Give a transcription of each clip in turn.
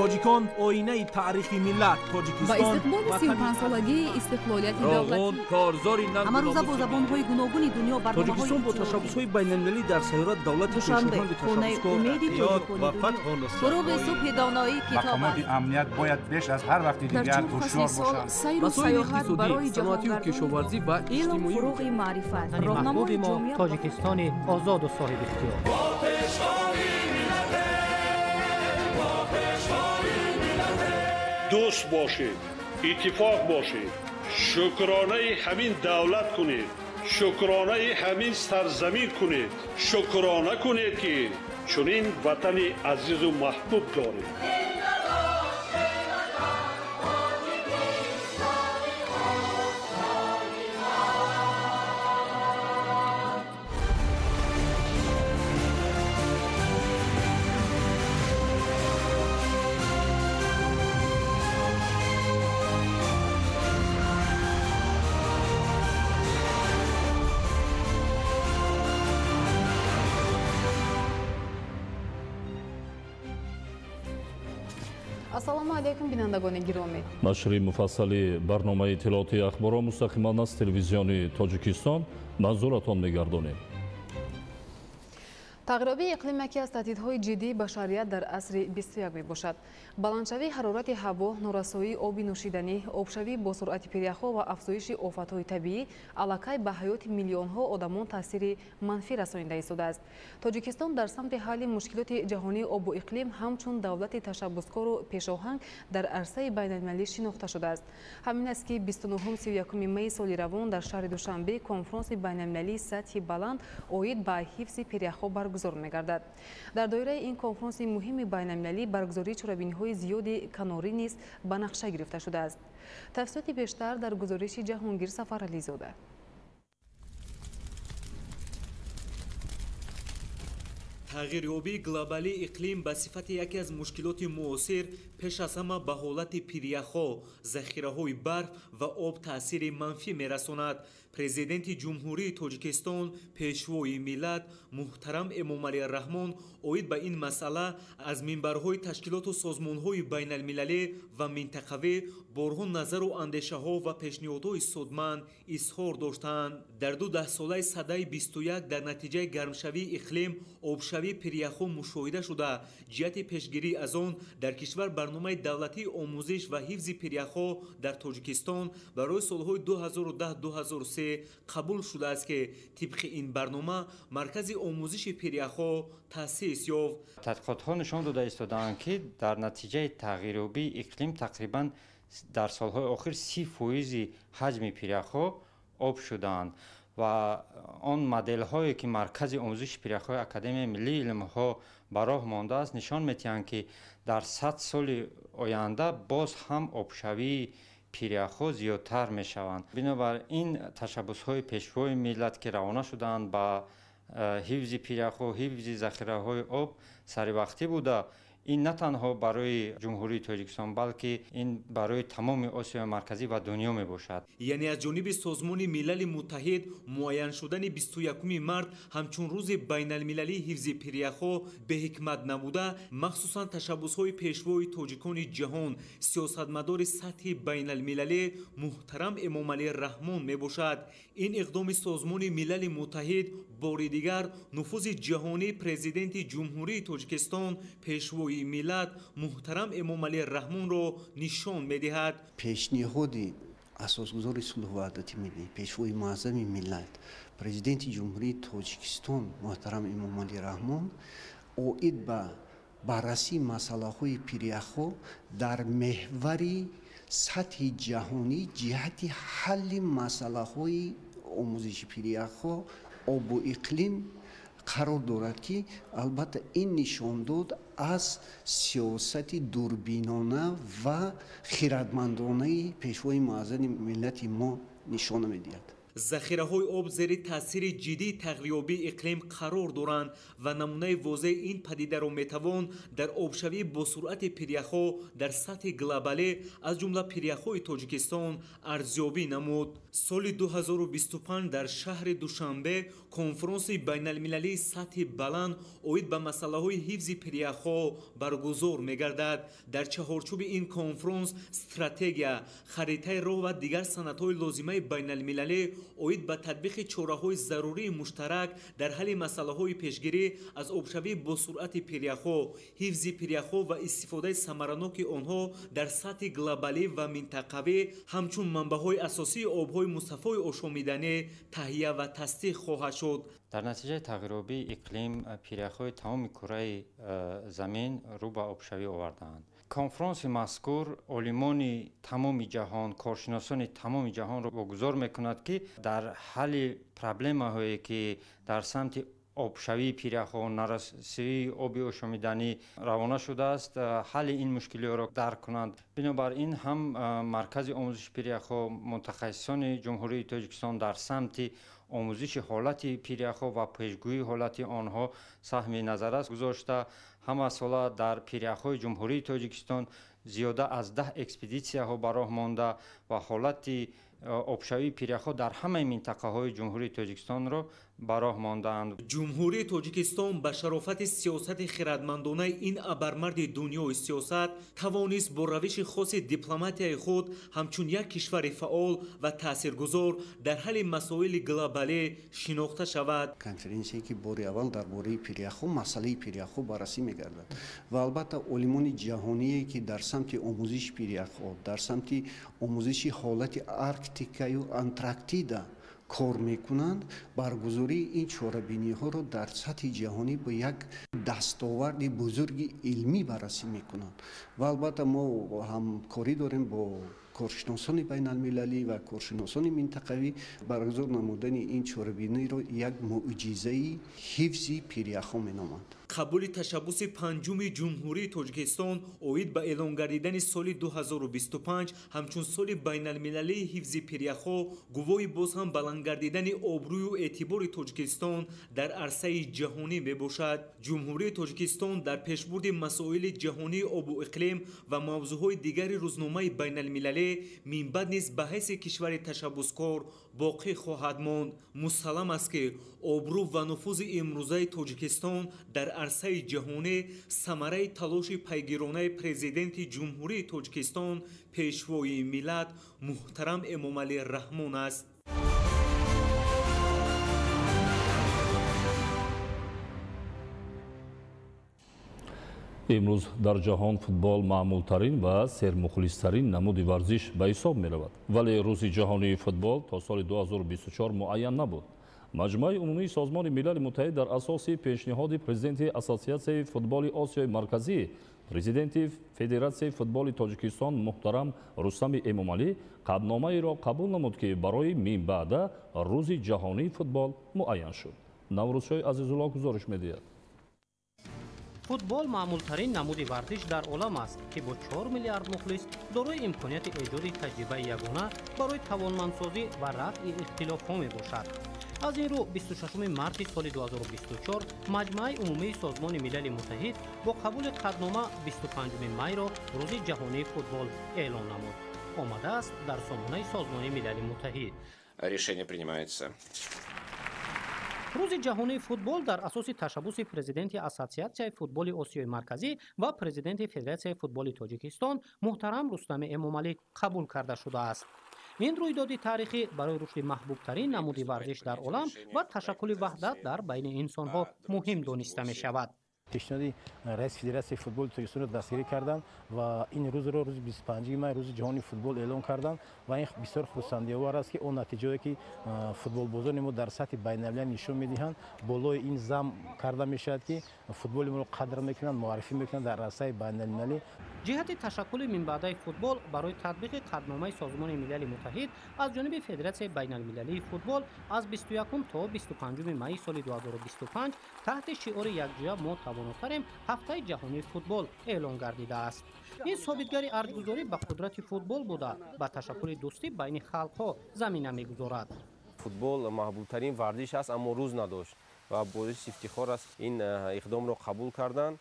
Тоҷикон оинаи таърихи миллат. Тоҷикистон ба истиқболи 35-солагии истиқлолияти давлатӣ. Корзори ҳамарӯза бо забонҳои гуногуни дунё барномаҳои. Тоҷикистон бо ташаббусҳои байналмилалӣ дар сайёра давлати Душанбе, хонаи умеди тоҷикони дунё. Фуруғи субҳи доноӣ китоб. Мақомоти амният бояд беш аз ҳар вақти дигар ҳушёр бошанд. Сайру саёҳат барои саноатию кишоварзӣ ва илм, фуруғи маърифат. Роҳнамои мо Тоҷикистони озоду соҳибихтиёр. Дӯст бошед, иттифоқ бошед, шукронаи ҳамин давлат кунед, шукронаи ҳамин сарзамин кунед, шукрона кунед, ки чунин ватани азизу маҳбуб доред. Ассалому алайкум, бинандагони гиромӣ. Нашри муфассали барномаи иттилоотии ахборро мустақиман аз телевизиони Тоҷикистон манзуратон мегардонем. Тағйирёбии иқлим яке аз таҳдидҳои ҷиддии башарият дар асри 21 мебошад. Баландшавии ҳарорати ҳаво, норасоии оби нӯшиданӣ, обшавӣ бо суръати пиряхҳо ва афзоиши офатҳои табиӣ аллакай ба ҳаёти миллионҳо одамон таъсири манфӣ расонида истодааст. Тоҷикистон дар самти ҳалли мушкилоти ҷаҳонии обу иқлим ҳамчун давлати ташаббускору пешоҳанг дар арсаи байналмилалӣ шинохта шудааст. Ҳамин аст, ки 29-31 майи соли равон дар шаҳри Душанбе конфронси байналмилалии сатҳи баланд оид ба ҳифзи пиряхҳо баргузор мегардад. Дар доираи ин конфронси муҳими байналмилалӣ баргузории чорабиниҳои зиёди канорӣ низ ба нақша гирифта шудааст. Тафсилоти бештар дар гузориши Ҷаҳонгир Сафарализода. Тағйирёбии глобалии иқлим ба сифати яке аз мушкилоти муосир пеш аз ҳама ба ҳолати пиряхҳо, захираҳои барф ва об таъсири манфӣ мерасонад. Президенти Ҷумҳурии Тоҷикистон, Пешвои миллат муҳтарам Эмомалӣ Раҳмон оид ба ин масъала аз минбарҳои ташкилоту созмонҳои байналмилалӣ ва минтақавӣ борҳо назару андешаҳо ва пешниҳодҳои судманд изҳор доштанд. Дар ду даҳсолаи садаи 21 дар натиҷаи гармшавии иқлим обшавии пиряхҳо мушоҳида шуда, ҷиҳати пешгирӣ аз он дар кишвар барномаи давлатии омӯзиш ва ҳифзи пиряхҳо дар Тоҷикистон барои солҳои 2010-2003 қабул шудааст, ки тибқи ин барнома маркази омӯзиши пиряхҳо таъсис ёфт. Тадқиқотҳо нишон дода истодаанд, ки дар натиҷаи тағйирёбии иқлим тақрибан дар солҳои охир 30 фоизи ҳаҷми пиряхҳо об шудаанд ва он моделҳое, ки маркази омӯзиши пиряхҳои Академияи миллии илмҳо ба роҳ мондааст, нишон медиҳанд, ки дар 100 соли оянда боз ҳам обшавии пиряхҳо зиёдтар мешаванд. Бинобар ин ташаббусҳои Пешвои миллат, ки равона шудаанд ба ҳифзи пиряхҳо, ҳифзи захираҳои об, саривақтӣ буда, ин на танҳо барои Ҷумҳурии Тоҷикистон, балки ин барои тамоми Осиёи Марказӣ ва дунё мебошад. Яъне аз ҷониби Созмони Милали Муттаҳид муайян шудани 21 март ҳамчун рӯзи байналмилалии ҳифзи пиряхҳо беҳикмат набуда, махсусан ташаббусҳои пешвои тоҷикони ҷаҳон, сиёсатмадори сатҳи байналмилалӣ муҳтарам Эмомалӣ Раҳмон мебошад. Ин иқдоми Созмони Милали Муттаҳид бори дигар нуфузи ҷаҳонии Президенти Ҷумҳурии Тоҷикистон, Пешвои миллат муҳтарам Эмомалӣ Раҳмонро нишон медиҳад. Пешниҳоди асосгузори сулҳу ваҳдати миллӣ, Пешвои муаззами миллат, Президенти Ҷумҳурии Тоҷикистон муҳтарам Эмомалӣ Раҳмон оид ба баррасии масъалаҳои пиряхҳо дар меҳвари сатҳи ҷаҳонӣ ҷиҳати ҳалли масъалаҳои омӯзиши пиряхҳо, обу иқлим қарор дорад, ки албатта ин нишондод аз сиёсати дурбинона ва хиратмандонаи Пешвои муаззами миллати мо нишона медиҳад. Захираҳои об зери таъсири ҷиддии тағйирёбии иқлим қарор доранд ва намунаи возеҳи ин падидаро метавон дар обшавии босуръати пиряхҳо дар сатҳи глобалӣ, аз ҷумла пиряхҳои Тоҷикистон, арзёбӣ намуд. Соли 2025 дар шаҳри Душанбе конфронси байналмилалии сатҳи баланд оид ба масъалаҳои ҳифзи пиряхҳо баргузор мегардад. Дар чаҳорчӯби ин конфронс стратегия, харитаи роҳ ва дигар санадҳои лозимаи байналмилалӣ оид ба татбиқи чораҳои зарурии муштарак дар ҳалли масъалаҳои пешгирӣ аз обшавии босуръати пиряхҳо, ҳифзи пиряхҳо ва истифодаи самараноки онҳо дар сатҳи глобалӣ ва минтақавӣ ҳамчун манбаъҳои асосии обҳои мустафои ошомиданӣ таҳия ва тасдиқ хоҳад шуд. Дар натиҷаи тағйирёбии иқлим пиряхҳои тамоми кураи замин рӯ ба обшавӣ овардаанд. Конфронси мазкур олимони тамоми ҷаҳон, коршиносони тамоми ҷаҳонро вогузор мекунад, ки дар ҳалли проблемаҳое, ки дар самти обшавии пиряхҳо, нарасии оби ошомиданӣ равона шудааст, ҳалли ин мушкилиҳоро дарк кунанд. Бинобар ин ҳам Маркази омӯзиши пиряхҳо, мутахассисони Ҷумҳурии Тоҷикистон дар самти омӯзиши ҳолати пиряхҳо ва пешгӯии ҳолати онҳо саҳми назаррас гузошта, ҳама сола дар пиряхҳои Ҷумҳурии Тоҷикистон зиёда аз 10 экспедитсияҳо ба роҳ монда ва ҳолати обшавии пиряхҳо дар ҳамаи минтақаҳои Ҷумҳурии Тоҷикистонро ба роҳ мондаанд. Ҷумҳурии Тоҷикистон ба шарофати сиёсати хирадмандонаи ин абармарди дунёи сиёсат тавонист бо равиши хоси дипломатияи худ ҳамчун як кишвари фаъол ва таъсиргузор дар ҳалли масоили глобалӣ шинохта шавад. Конференсие ки бори аввал дар бораи пиряхҳо, масъалаи пиряхҳо баррасӣ мегардад ва албатта олимони ҷаҳоние, ки дар самти омӯзиши пиряхҳо, дар самти омӯзиши ҳолати Арктикаю Антарктида кор мекунанд, баргузории ин чорабиниҳоро дар сатҳи ҷаҳонӣ бо як дастоварди бузурги илмӣ баррасӣ мекунанд. Ва албатта мо ҳамкорӣ дорем бо коршиносони байналмилалӣ ва коршиносони минтақавӣ. Баргузор намудани ин чорабиниро як мӯъҷизаи ҳифзи пиряхҳо меноманд. Қабули ташаббуси панҷуми Ҷумҳурии Тоҷикистон оид ба эълон гардидани соли 2025 ҳамчун соли байналмилалии ҳифзи пиряхҳо гувоҳи боз ҳам баланд гардидани обрӯю эътибори Тоҷикистон дар арсаи ҷаҳонӣ мебошад. Ҷумҳурии Тоҷикистон дар пешбурди масоили ҷаҳонии обу иқлим ва мавзӯъҳои дигари рӯзномаи байналмилалӣ минбаъд низ ба ҳайси кишвари ташаббускор боқӣ хоҳад монд. Мусаллам аст, ки обрӯ ва нуфузи имрӯзаи Тоҷикистон дар арсаи ҷаҳонӣ самараи талоши пайгиронаи Президенти Ҷумҳурии Тоҷикистон, Пешвои миллат муҳтарам Эмомалӣ Раҳмон аст. Имрӯз дар ҷаҳон футбол маъмултарин ва сермухлистарин намуди варзиш ба ҳисоб меравад. Вале рӯзи ҷаҳонии футбол то соли 2024 муайян набуд. Маҷмӯаи умумии Созмони Милали Муттаҳид дар асоси пешниҳоди президенти Ассотсиатсияи футболи Осиёи Марказӣ, президенти Федератсияи футболи Тоҷикистон муҳтарам Рустами Эмомалӣ қатъномаеро қабул намуд, ки барои минбаъда рӯзи ҷаҳонии футбол муайян шуд. Наврӯзшоҳи Азизулло гузориш медиҳад. Футбол маъмултарин намуди варзиш дар олам аст, ки бо 4 миллиард мухлис дорои имконияти эҷоди таҷрибаи ягона барои тавонмандсозӣ ва рафъи ихтилофҳо мебошад. Аз ин рӯ 26 марти соли 2024 Маҷмӯаи умумии Созмони Милали Муттаҳид бо қабули қатънома 25 майро рӯзи ҷаҳонии футбол эълон намуд. Омадааст дар сомонаи Созмони Милали Муттаҳид. Решение принимается. Рӯзи ҷаҳонии футбол дар асоси ташаббуси президенти Ассотсиатсияи футболи Осиёи Марказӣ ва президенти Федератсияи футболи Тоҷикистон муҳтарам Рустами Эмомалӣ қабул карда шудааст. Ин рӯйдоди таърихӣ барои рушди маҳбубтарин намуди варзиш дар олам ва ташаккули ваҳдат дар байни инсонҳо муҳим дониста мешавад. Пешниҳоди раиси Федератсияи футболи Тоҷикистонро дастгирӣ карданд ва ин рӯзро рӯзи 25 май рӯзи ҷаҳонии футбол эълон карданд ва ин бисёр хурсандиовар аст, ки он натиҷое ки футболбозони мо дар сатҳи байналмилалӣ нишон медиҳанд, болои ин зам карда мешавад, ки футболи моро қадр мекунанд, муаррифӣ мекунанд дар арсаи байналмилалӣ. Ҷиҳати ташаккули минбаъдаи футбол барои татбиқи қатъномаи Созмони Милали Муттаҳид аз ҷониби Федератсияи байналмилалии футбол аз 21 то 25 майи соли 2025 таҳти шиори якҷоя мо тавонотарем ҳафтаи ҷаҳонии футбол эълон гардидааст. Ин собитгари арҷгузорӣ ба қудрати футбол буда, ба ташаккули дӯстӣ байни халқҳо замина мегузорад. Футбол маҳбубтарин варзиш аст, аммо рӯз надошт ва боиси ифтихор аст ин иқдомро қабул карданд.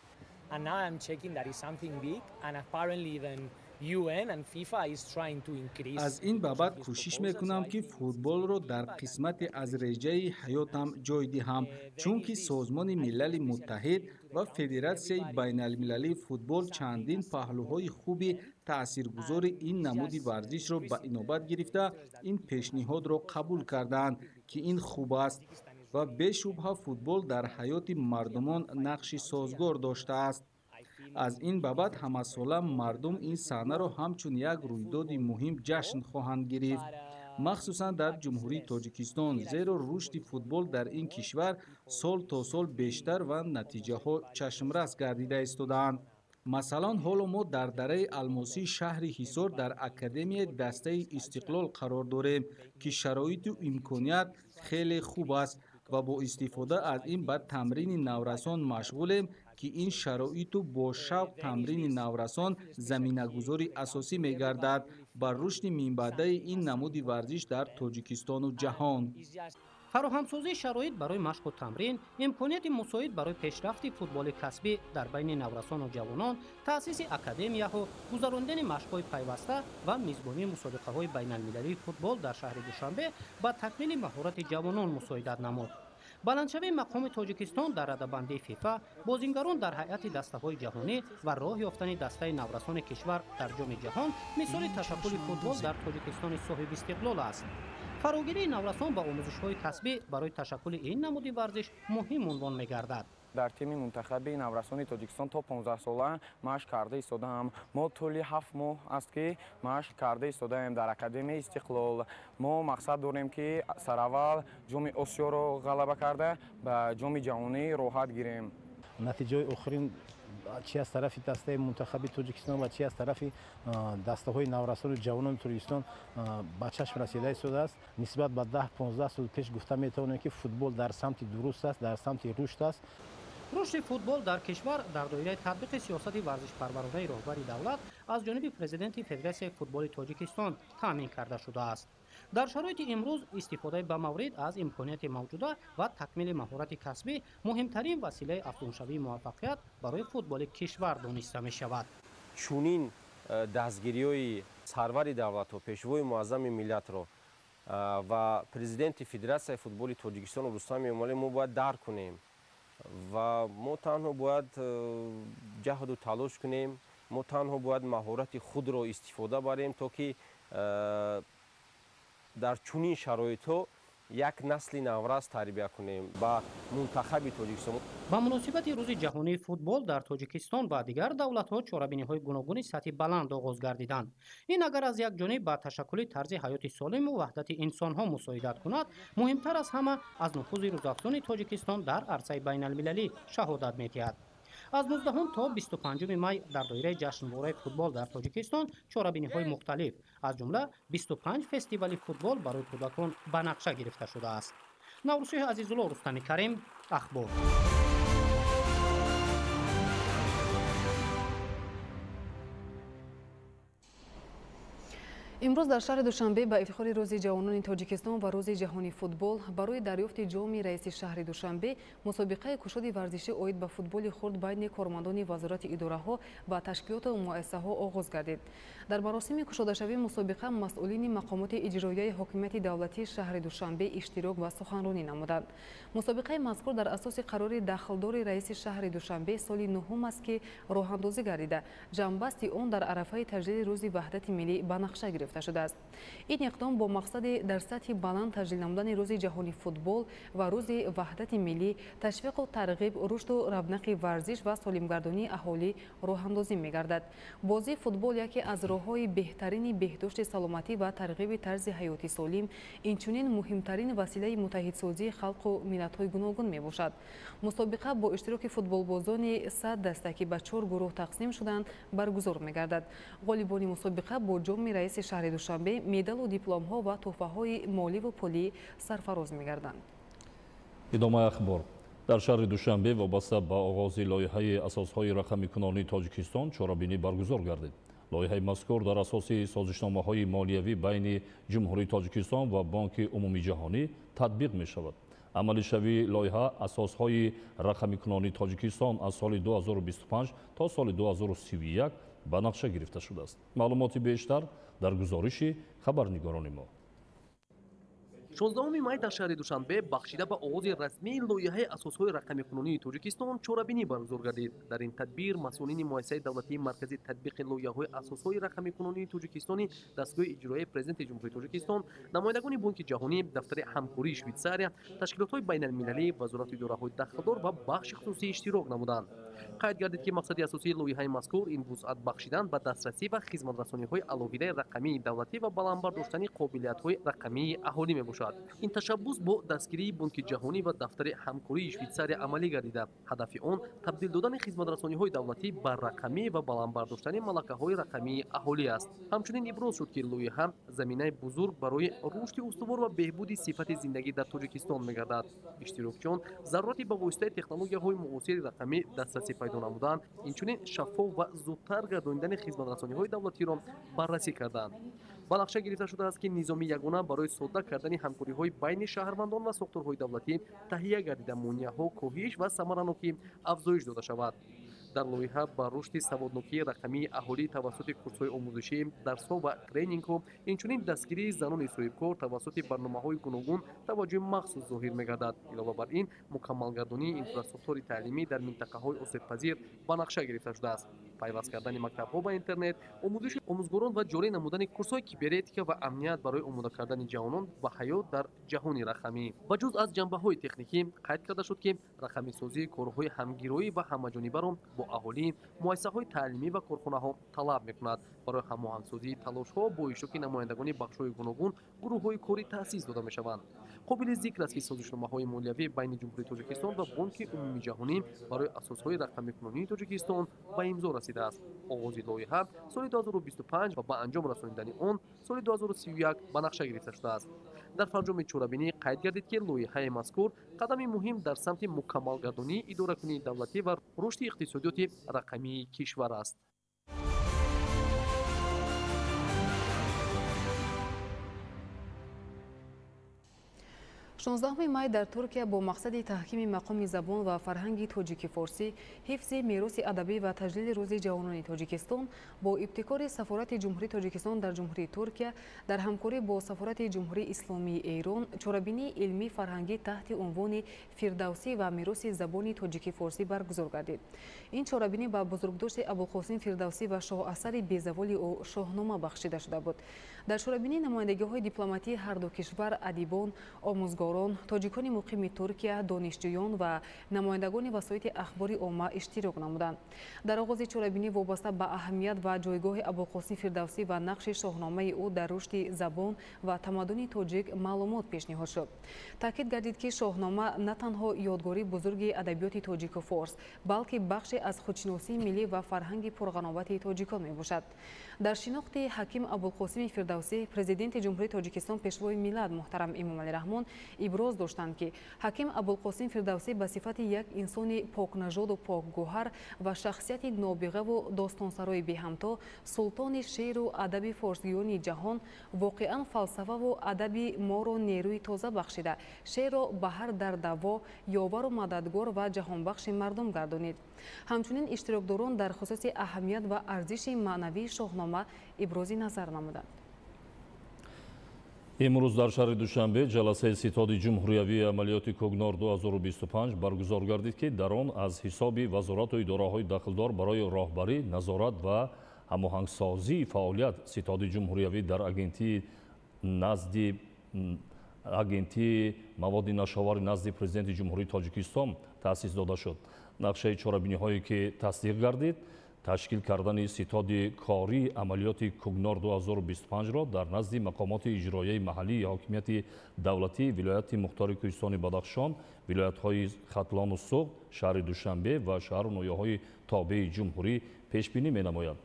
And now I'm checking that is something big, and apparently even UN and FIFA is trying to increase. Аз ин ба баъд кӯшиш мекунам, ки футболро дар қисмате аз реҷаи ҳаётам ҷой диҳам, чунки Созмони Милали Муттаҳид ва Федератсияи байналмилалии футбол чандин паҳлӯҳои хуби таъсиргузори ин намуди варзишро ба инобат гирифта, ин пешниҳодро қабул кардаанд, ки ин хуб аст ва бешубҳа футбол дар ҳаёти мардумон нақши созгор доштааст. Аз ин ба баъд ҳамасола мардум ин саҳнаро ҳамчун як рӯйдоди муҳим ҷашн хоҳанд гирифт, махсусан дар Ҷумҳурии Тоҷикистон, зеро рушди футбол дар ин кишвар сол то сол бештар ва натиҷаҳо чашмрас гардида истодаанд. Масалан, ҳоло мо дар дараи Алмосии шаҳри Ҳисор дар Академияи дастаи Истиқлол қарор дорем, ки шароиту имконият хеле хуб аст ва бо истифода аз ин ба тамрини наврасон машғулем, ки ин шароиту бо шавқ тамрини наврасон заминагузори асосӣ мегардад бар рушди минбаъдаи ин намуди варзиш дар Тоҷикистону ҷаҳон. Фароҳамсозии шароит барои машқу тамрин, имконияти мусоид барои пешрафти футболи касбӣ дар байни наврасону ҷавонон, таъсиси академияҳо, гузарондани машқҳои пайваста ва мизбонии мусобиқаҳои байналмилалии футбол дар шаҳри Душанбе ба такмили маҳорати ҷавонон мусоидат намуд. Баландшавии мақоми Тоҷикистон дар радабандии ФИФА, бозингарон дар ҳайати дастаҳои ҷаҳонӣ ва роҳ ёфтани дастаи наврасони кишвар дар Ҷоми ҷаҳон мисоли ташаккули футбол дар Тоҷикистони соҳибистиқлол аст. Фарогирии наврасон ба омӯзишҳои касбӣ барои ташаккули ин намуди варзиш муҳим унвон мегардад. Дар тими мунтахаби наврасони Тоҷикистон то 15 сола машқ карда истодаам. Мо тӯли 7 моҳ аст, ки машқ карда истодаем дар Академияи Истиқлол. Мо мақсад дорем, ки сараввал Ҷоми Осиёро ғалаба карда, ба Ҷоми ҷаҳонӣ роҳат гирем. Натиҷаҳои охирин чи аз тарафи дастаи мунтахаби Тоҷикистон ва чи аз тарафи дастаҳои наврасону ҷавонони Тоҷикистон ба чашм расида истодааст. Нисбат ба 10-15 сол пеш гуфта метавонем, ки футбол дар самти дуруст аст, дар самти рушд аст. Рушди футбол дар кишвар дар доираи татбиқи сиёсати варзишпарваронаи роҳбари давлат аз ҷониби президенти Федератсияи футболи Тоҷикистон таъмин карда шудааст. Дар шароити имрӯз истифодаи ба маврид аз имконияти мавҷуда ва такмили маҳорати касбӣ муҳимтарин василаи афзуншавии муваффақият барои футболи кишвар дониста мешавад. Чунин дастгириҳои сарвари давлатҳо, пешвои муаззами миллатро ва президенти Федератсияи футболи Тоҷикистон Рустам Эмомалӣ мо бояд дарк кунем ва мо танҳо бояд ҷаҳду талош кунем, мо танҳо бояд маҳорати худро истифода барем, то ки дар чунин шароитҳо як насли наврас тарбия кунем ба мунтахаби Тоҷикистон. Ба муносибати Рӯзи ҷаҳонии футбол дар Тоҷикистон ва дигар давлатҳо чорабиниҳои гуногуни сатҳи баланд оғоз гардиданд. Ин агар аз як ҷониб ба ташаккули тарзи ҳаёти солиму ваҳдати инсонҳо мусоидат кунад, муҳимтар аз ҳама аз нуфузи рӯзафзуни Тоҷикистон дар арсаи байналмилалӣ шаҳодат медиҳад. Аз 19 то 25 май дар доираи ҷашнвораи футбол дар Тоҷикистон чорабиниҳои мухталиф, аз ҷумла 25 фестивали футбол барои кӯдакон ба нақша гирифта шудааст. Наврӯзшоҳи Азизулло, Рустами Карим, Ахбор. Имрӯз дар шаҳри Душанбе ба ифтихори Рӯзи ҷавонони Тоҷикистон ва Рӯзи ҷаҳонии футбол барои дарёфти ҷоми раиси шаҳри Душанбе мусобиқаи кушоди варзишӣ оид ба футболи хурд байни кормандони вазорати идораҳо ва ташкилоту муассисаҳо оғоз гардид. Дар маросими кушодашавии мусобиқа масъулини мақомоти иҷроияи ҳокимияти давлатии шаҳри Душанбе иштирок ва суханронӣ намуданд. Мусобиқаи мазкур дар асоси қарори дахлдори раиси шаҳри Душанбе соли нуҳум аст, ки роҳандозӣ гардида, ҷамъбасти он дар арафаи таҷлили Рӯзи ваҳдати миллӣ ба нақша гирифта шудааст. Ин иқдом бо мақсади дар сатҳи баланд таҷлил намудани Рӯзи ҷаҳонии футбол ва Рӯзи ваҳдати миллӣ, ташвиқу тарғиб, рушду равнақи варзиш ва солимгардонии аҳолӣ роҳандозӣ мегардад. Бозии футбол яке аз роҳҳои беҳтарини беҳдошти саломатӣ ва тарғиби тарзи ҳаёти солим, инчунин муҳимтарин василаи муттаҳидсозии халқу миллатҳои гуногун мебошад. Мусобиқа бо иштироки футболбозони 100 даста, ки ба 4 гурӯҳ тақсим шуданд, баргузор мегардад. Ғолибони мусобиқа бо ҷоми раиси шаҳри Душанбе, медалу дипломҳо ва тӯҳфаҳои моливу пулӣ сарфароз мегарданд. Идомаи ахбор. Дар шаҳри Душанбе вобаста ба оғози лоиҳаи асосҳои рақамикунонии Тоҷикистон чорабинӣ баргузор гардид. Лоиҳаи мазкур дар асоси созишномаҳои молиявӣ байни Ҷумҳурии Тоҷикистон ва Бонки Умумиҷаҳонӣ татбиқ мешавад. Амалишавии лоиҳа асосҳои рақамикунонии Тоҷикистон аз соли 2025 то соли 2031 ба нақша гирифта шудааст. Маълумоти бештар дар гузориши хабарнигорони мо. 16 май дар шаҳри Душанбе бахшида ба оғози расмии лоиҳаи асосҳои рақамикунонии Тоҷикистон чорабинӣ баргузор гардид. Дар ин тадбир масъулини муассисаи давлатии марказии татбиқи лоиҳаҳои асосҳои рақамикунонии Тоҷикистони дастгоҳи иҷроияи Президенти Ҷумҳурии Тоҷикистон, намояндагони Бонки Ҷаҳонӣ, дафтари ҳамкории Швейтсария, ташкилотҳои байналмилалӣ, вазорату идораҳои дахлдор ва бахши хусусӣ иштирок намуданд. Қайд гардид, ки мақсади асосии лоиҳаи мазкур ин вусъат бахшидан ба дастрасӣ ва хизматрасониҳои алоҳидаи рақамии давлатӣ ва баланд бардоштани қобилиятҳои рақамии аҳолӣ мебошад. Ин ташаббус бо дастгирии Бонки Ҷаҳонӣ ва дафтари ҳамкории Швейтсария амалӣ гардида, ҳадафи он табдил додани хизматрасониҳои давлатӣ ба рақамӣ ва баланд бардоштани малакаҳои рақамии аҳолӣ аст. Ҳамчунин иброз шуд, ки лоиҳа заминаи бузург барои рушди устувор ва беҳбуди сифати зиндагӣ дар Тоҷикистон мегардад. Иштирокчиён зарурати ба воситаи технологияҳои муосири рақамӣ дастрасӣ пайдо намудан, инчунин шаффоф ва зудтар гардонидани хизматрасониҳои давлатиро баррасӣ карданд. Ба нақша гирифта шудааст, ки низоми ягона барои содда кардани ҳамкориҳои байни шаҳрвандон ва сохторҳои давлатӣ таҳия гардида, монеаҳо коҳиш ва самаранокӣ афзоиш дода шавад. Дар лоиҳа ба рушди саводнокии рақамии аҳолӣ тавассути курсҳои омӯзишӣ, дарсҳо ва тренингҳо, инчунин дастгирии занони соҳибкор тавассути барномаҳои гуногун таваҷҷӯҳи махсус зоҳир мегардад. Илова бар ин, мукаммалгардонии инфраструктури таълимӣ дар минтақаҳои осебпазир ба нақша гирифта шудааст. Пайваст кардани мактабҳо ба интернет, омӯзиши омӯзгорон ва ҷорӣ намудани курсҳои киберетика ва амният барои омода кардани ҷавонон ба ҳаёт дар ҷаҳони рақамӣ. Ба ҷуз аз ҷанбаҳои техникӣ қайд карда шуд, ки рақамисозии корҳои ҳамгироӣ ва ҳамаҷонибаро бо аҳолӣ, муассисаҳои таълимӣ ва корхонаҳо талаб мекунад. Барои ҳамоҳангсозии талошҳо бо иштироки намояндагони бахшҳои гуногун гурӯҳҳои корӣ таъсис дода мешаванд. Қобили зикр аст, ки созишномаҳои молиявӣ байни Ҷумҳурии Тоҷикистон ва Бонки Умумиҷаҳонӣ барои асосҳои рақамикунонии Тоҷикистон ба имзо расидааст. Оғози лоиҳа соли 2025 ва ба анҷом расонидани он соли 2031 ба нақша гирифта шудааст. Дар фарҷоми чорабинӣ қайд гардид, ки лоиҳаи мазкур қадами муҳим дар самти мукаммалгардонии идоракунии давлатӣ ва рушди иқтисодиёти рақамии кишвар аст. 16 май дар Туркия бо мақсади таҳкими мақоми забон ва фарҳанги тоҷики форсӣ, ҳифзи мероси адабӣ ва таҷлили рӯзи ҷавонони Тоҷикистон бо ибтикори Сафорати Ҷумҳурии Тоҷикистон дар Ҷумҳурии Туркия дар ҳамкорӣ бо Сафорати Ҷумҳурии Исломии Эрон чорабинии илмӣ фарҳангӣ таҳти унвони Фирдавсӣ ва мероси забони тоҷики форсӣ баргузор гардид. Ин чорабинӣ ба бузургдошти Абулқосим Фирдавсӣ ва шоҳасари безаволи ӯ Шоҳнома бахшида шуда буд. Дар чорабинӣ намояндагиҳои дипломатии ҳарду кишвар, адибон, омӯзгорон, тоҷикони муқими Туркия, донишҷӯён ва намояндагони васоити ахбори омма иштирок намуданд. Дар оғози чорабинӣ вобаста ба аҳамият ва ҷойгоҳи Абулқосим Фирдавсӣ ва нақши шоҳномаи ӯ дар рушди забон ва тамаддуни тоҷик маълумот пешниҳод шуд. Таъкид гардид, ки шоҳнома на танҳо ёдгории бузурги адабиёти тоҷику форс, балки бахше аз худшиносии миллӣ ва фарҳанги пурғановати тоҷикон мебошад. Дар шинохти ҳаким Абулқосими Фирдавсӣ Президенти Ҷумҳурии Тоҷикистон, Пешвои миллат муҳтарам Эмомалӣ Раҳмон иброз доштанд, ки ҳаким Абулқосим Фирдавсӣ ба сифати як инсони покнажоду покгӯҳар ва шахсияти нобиғаву достонсарои беҳамто, султони шеъру адаби форсгӯёни ҷаҳон, воқеан фалсафаву адаби моро нерӯи тоза бахшида, шеърро ба ҳар дардаво, ёвару мададгор ва ҷаҳонбахши мардум гардонид. Ҳамчунин иштирокдорон дар хусуси аҳамият ва арзиши маънавии шоҳнома ибрози назар намуданд. Имрӯз дар шаҳри Душанбе ҷаласаи ситоди ҷумҳуриявии амалиёти Кӯкнор 2025 баргузор гардид, ки дар он аз ҳисоби вазорату идораҳои дахлдор барои роҳбарӣ, назорат ва ҳамоҳангсозии фаъолият ситоди ҷумҳуриявӣ дар агентии маводи нашовари назди Президенти Ҷумҳурии Тоҷикистон таъсис дода шуд. Нақшаи чорабиниҳое ки тасдиқ гардид, ташкил кардани ситоди кории амалиёти Кӯкнор 2025-ро дар назди мақомоти иҷроияи маҳаллии ҳокимияти давлатии вилояти мухтори Кӯҳистони Бадахшон, вилоятҳои Хатлону Суғд, шаҳри Душанбе ва шаҳру ноҳияҳои тобеи ҷумҳурӣ пешбинӣ менамояд.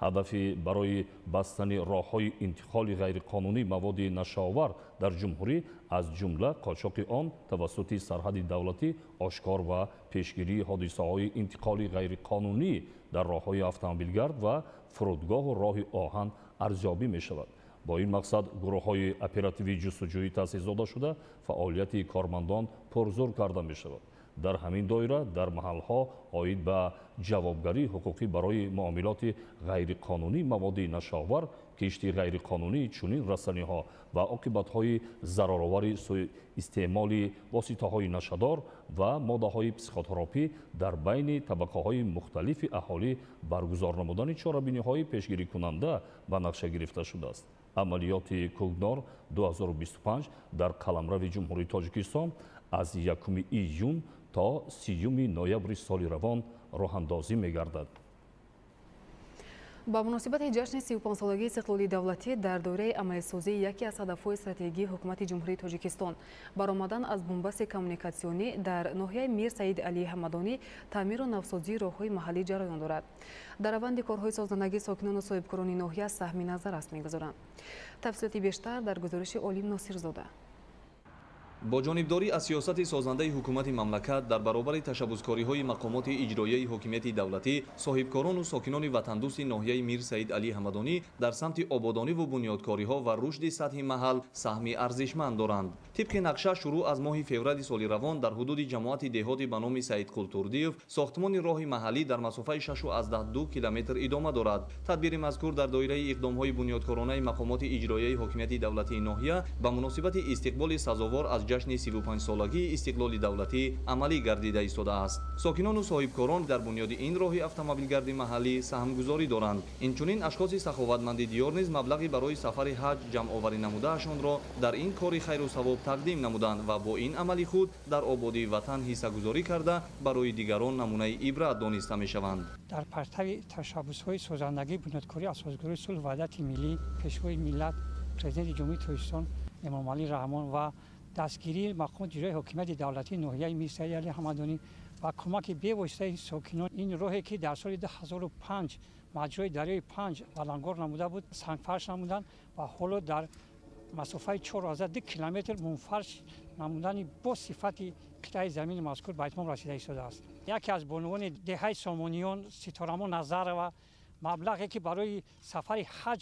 Ҳадафи барои бастани роҳҳои интиқоли ғайриқонунии маводи нашъаовар дар ҷумҳурӣ, аз ҷумла қочоқи он тавассути сарҳади давлатӣ ошкор ва пешгирии ҳодисаҳои интиқоли ғайриқонунӣ дар роҳҳои автомобилгард ва фурудгоҳу роҳи оҳан арзёбӣ мешавад. Бо ин мақсад гурӯҳҳои оперативии ҷустуҷӯӣ таъсис дода шуда, фаъолияти кормандон пурзур карда мешавад. Дар ҳамин доира дар маҳалҳо оид ба ҷавобгарии ҳуқуқӣ барои муомилоти ғайриқонунии маводи нашъаовар, кишти ғайриқонунии чунин растаниҳо ва оқибатҳои зараровари суистеъмоли воситаҳои нашъадор ва моддаҳои психотропӣ дар байни табақаҳои мухталифи аҳолӣ баргузор намудани чорабиниҳои пешгирикунанда ба нақша гирифта шудааст. Амалиёти Кӯкнор 2025 дар қаламрави Ҷумҳурии Тоҷикистон аз 1 июн то 30 ноябри соли равон роҳандозӣ мегардад. Ба муносибати ҷашни 35-солагии истиқлоли давлатӣ дар доираи амалисозии яке аз ҳадафҳои стратегии ҳукумати Ҷумҳурии Тоҷикистон баромадан аз бунбасти коммуникатсионӣ дар ноҳияи Мир Саид Алии Ҳамадонӣ таъмиру навсозии роҳҳои маҳаллӣ ҷараён дорад. Дар раванди корҳои созандагӣ сокинону соҳибкорони ноҳия саҳми назаррас мегузоранд. Тафсилоти бештар дар гузориши Олим Носирзода. Бо ҷонибдорӣ аз сиёсати созандаи ҳукумати мамлакат дар баробари ташаббускориҳои мақомоти иҷроияи ҳокимияти давлатӣ, соҳибкорону сокинони ватандӯсти ноҳияи Мир Саид Алӣ Ҳамадонӣ дар самти ободониву бунёдкориҳо ва рушди сатҳи маҳал саҳми арзишманд доранд. Тибқи нақша, шурӯъ аз моҳи феврали соли равон дар ҳудуди ҷамоати деҳоти ба номи Саид Қултурдиев сохтмони роҳи маҳаллӣ дар масофаи 6,2 километр идома дорад. Тадбири мазкур дар доираи иқдомҳои бунёдкоронаи мақомоти иҷроияи ҳокимияти давлатии ноҳия ба муносибати истиқболи сазовор аз ҷашни 35-солагии истиқлоли давлатӣ амалӣ гардида истодааст. Сокинону соҳибкорон дар бунёди ин роҳи автомобилгарди маҳаллӣ саҳмгузорӣ доранд. Инчунин ашхоси саховатманди диёр низ маблағи барои сафари ҳаҷ ҷамъоварӣ намудаашонро дар ин кори хайру савоб тақдим намуданд ва бо ин амали худ дар ободии ватан ҳиссагузорӣ карда барои дигарон намунаи ибрат дониста мешаванд. Дар партави ташаббусҳои созандагии бунёдкорӣ асосгузори сулҳу ваҳдати миллӣ, пешвои миллат, президенти Ҷумҳурии Тоҷикистон Эмомалӣ Раҳмон ва дастгирии мақомоти иҷроияи ҳокимияти давлатии ноҳияи Мир Саид Алӣ Ҳамадонӣ ва кӯмаки бевоситаи сокинон ин роҳе ки дар соли 2005 маҷрои дарёи Панҷ балангор намуда буд, сангфарш намуданд ва ҳоло дар масофаи 4,2 километр мунфарш намудани бо сифати қитъаи замини мазкур ба итмом расида истодааст. Яке аз бонувони деҳаи Сомониён Ситорамо Назарова маблағе ки барои сафари ҳаҷ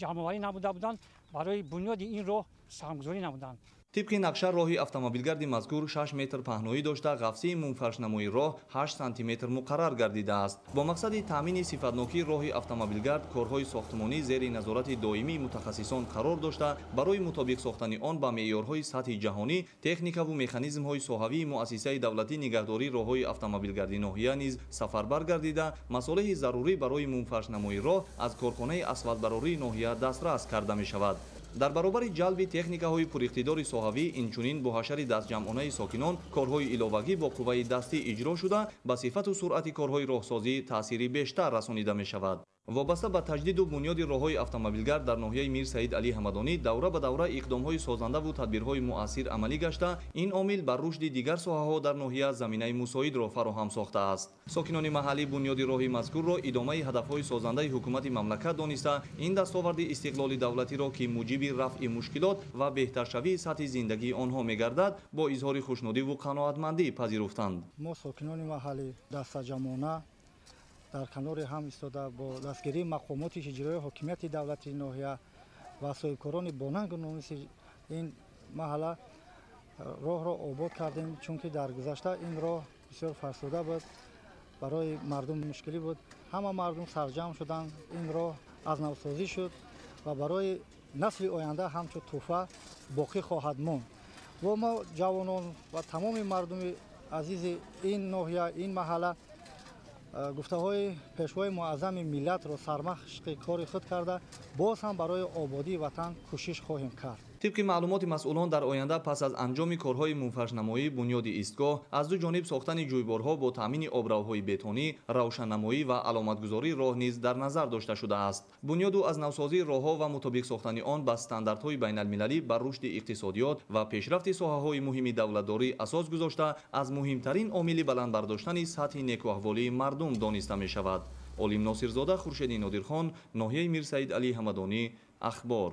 ҷамъоварӣ намуда буданд, барои бунёди ин роҳ саҳмгузорӣ намуданд. Тибқи нақша, роҳи автомобилгарди мазкур 6 метр паҳноӣ дошта, ғафсии мунфаршнамои роҳ 8 сантиметр муқаррар гардидааст. Бо мақсади таъмини сифатнокии роҳи автомобилгард корҳои сохтмонӣ зери назорати доимии мутахассисон қарор дошта, барои мутобиқ сохтани он ба меъёрҳои сатҳи ҷаҳонӣ техникаву механизмҳои соҳавии муассисаи давлатӣ нигаҳдории роҳҳои автомобилгарди ноҳия низ сафарбар гардида, масолеҳи зарурӣ барои мунфаршнамои роҳ аз корхонаи асфалтбарории ноҳия дастрас карда мешавад. Дар баробари ҷалби техникаҳои пуриқтидори соҳавӣ, инчунин бо ҳашари дастҷамъонаи сокинон корҳои иловагӣ бо қувваи дастӣ иҷро шуда, ба сифату суръати корҳои роҳсозӣ таъсири бештар расонида мешавад. Вобаста ба таҷдиду бунёди роҳҳои автомобилгард дар ноҳияи Мир Саид Алӣ Ҳамадонӣ давра ба давра иқдомҳои созандаву тадбирҳои муассир амалӣ гашта, ин омил бар рушди дигар соҳаҳо дар ноҳия заминаи мусоидро фароҳам сохтааст. Сокинони маҳаллӣ бунёди роҳи мазкурро идомаи ҳадафҳои созандаи ҳукумати мамлакат дониста, ин дастоварди истиқлоли давлатиро, ки муҷиби рафъи мушкилот ва беҳтаршавии сатҳи зиндагии онҳо мегардад, бо изҳори хушнудиву қаноатмандӣ пазируфтанд. Мо сокинони маҳаллӣ дастаҷамъона дар канори ҳам истода бо дастгирии мақомоти иҷроияи ҳокимияти давлатии ноҳия ва соҳибкорони бонангу номуси ин маҳалла роҳро обод кардем, чунки дар гузашта ин роҳ бисёр фарсуда буд, барои мардум мушкилӣ буд. Ҳама мардум сарҷамъ шуданд, ин роҳ аз навсозӣ шуд ва барои насли оянда ҳамчун тӯҳфа боқӣ хоҳад монд. Ва мо ҷавонон ва тамоми мардуми азизи ин ноҳия, ин маҳалла гуфтаҳои пешвои муаззами миллатро сармашқи кори худ карда, боз ҳам барои ободии ватан кӯшиш хоҳем кард. Тибқи маълумоти масъулон, дар оянда пас аз анҷоми корҳои мунфаршнамоӣ бунёди истгоҳ аз ду ҷониб сохтани ҷӯйборҳо бо таъмини обравҳои бетонӣ, равшаннамоӣ ва аломатгузории роҳ низ дар назар дошта шудааст. Бунёду аз навсозии роҳҳо ва мутобиқ сохтани он ба стандартҳои байналмилалӣ бар рушди иқтисодиёт ва пешрафти соҳаҳои муҳими давлатдорӣ асос гузошта, аз муҳимтарин омили баланд бардоштани сатҳи некуаҳволии мардум дониста мешавад. Олим Носирзода, Хуршеди Нодирхон, ноҳияи Мирсаид Алӣ Ҳамадонӣ, Ахбор.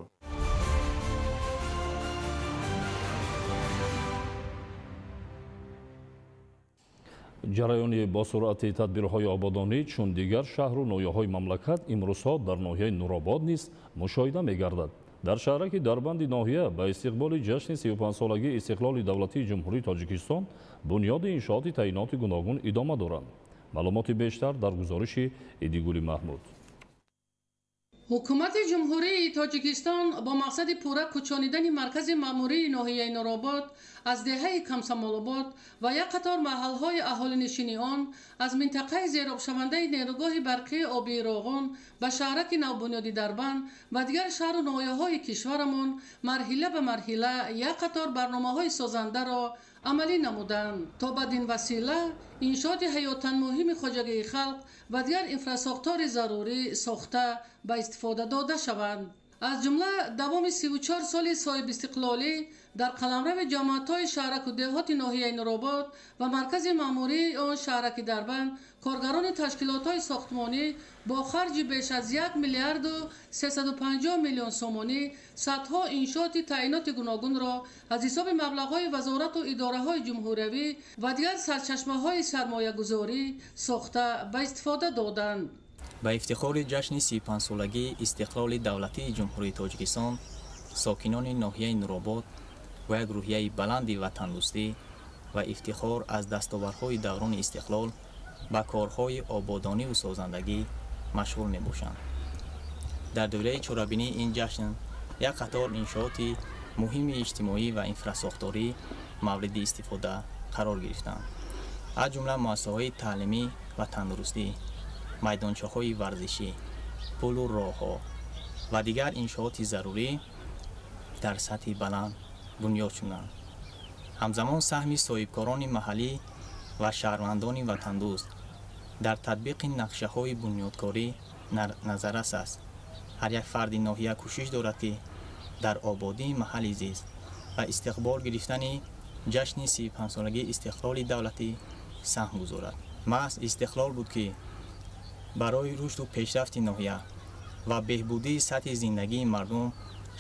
Ҷараёни босуръати тадбирҳои ободонӣ чун дигар шаҳру ноҳияҳои мамлакат имрӯзҳо дар ноҳияи Нуробод низ мушоҳида мегардад. Дар шаҳраки Дарбанди ноҳия ба истиқболи ҷашни 35-солагии истиқлоли давлатии Ҷумҳурии Тоҷикистон бунёди иншооти таъиноти гуногун идома доранд. Маълумоти бештар дар гузориши Идигули Маҳмуд. Ҳукумати Ҷумҳурии Тоҷикистон бо мақсади пурра кӯчонидани маркази маъмурии ноҳияи Нуробод аз деҳаи Комсомолобод ва як қатор маҳалҳои аҳолинишини он аз минтақаи зеробшавандаи нерӯгоҳи барқии обии Роғун ба шаҳраки навбунёди Дарбанд ва дигар шаҳру ноҳияҳои кишварамон марҳила ба марҳила як қатор барномаҳои созандаро амалӣ намуданд, то бадин васила иншооти ҳаётан муҳими хоҷагии халқ ва дигар инфрасохтори зарурӣ сохта ба истифода дода шаванд. Аз ҷумла давоми 34 соли соҳибистиқлолӣ дар қаламрави ҷамоатҳои шаҳраку деҳоти ноҳияи Нуробод ва маркази маъмурии он шаҳраки Дарбанд коргарони ташкилотҳои сохтмонӣ бо харҷи беш аз 1 миллиарду 350 миллион сомонӣ садҳо иншооти таъиноти гуногунро аз ҳисоби маблағҳои вазорату идораҳои ҷумҳуриявӣ ва дигар сарчашмаҳои сармоягузорӣ сохта ба истифода доданд. Ба ифтихори ҷашни 35-солагии истиқлоли давлатии Ҷумҳурии Тоҷикистон сокинони ноҳияи Нуробод бо як рӯҳияи баланди ватандӯстӣ ва ифтихор аз дастовардҳои даврони истиқлол ба корҳои ободониву созандагӣ машғул мебошанд. Дар доираи чорабинии ин ҷашн як қатор иншооти муҳими иҷтимоӣ ва инфрасохторӣ мавриди истифода қарор гирифтанд, аз ҷумла муассисаҳои таълимӣ ва тандурустӣ, майдончаҳои варзишӣ, пулу роҳҳо ва дигар иншооти зарурӣ дар сатҳи баланд бунёд шуданд. Ҳамзамон саҳми соҳибкорони маҳаллӣ ва шаҳрвандони ватандӯст дар татбиқи нақшаҳои бунёдкорӣ назаррас аст. Ҳар як фарди ноҳия кӯшиш дорад, ки дар ободии маҳалли зист ва истиқбол гирифтани ҷашни 35-солагии истиқлоли давлатӣ саҳм гузорад. Маҳз истиқлол буд, ки барои рушду пешрафти ноҳия ва беҳбудии сатҳи зиндагии мардум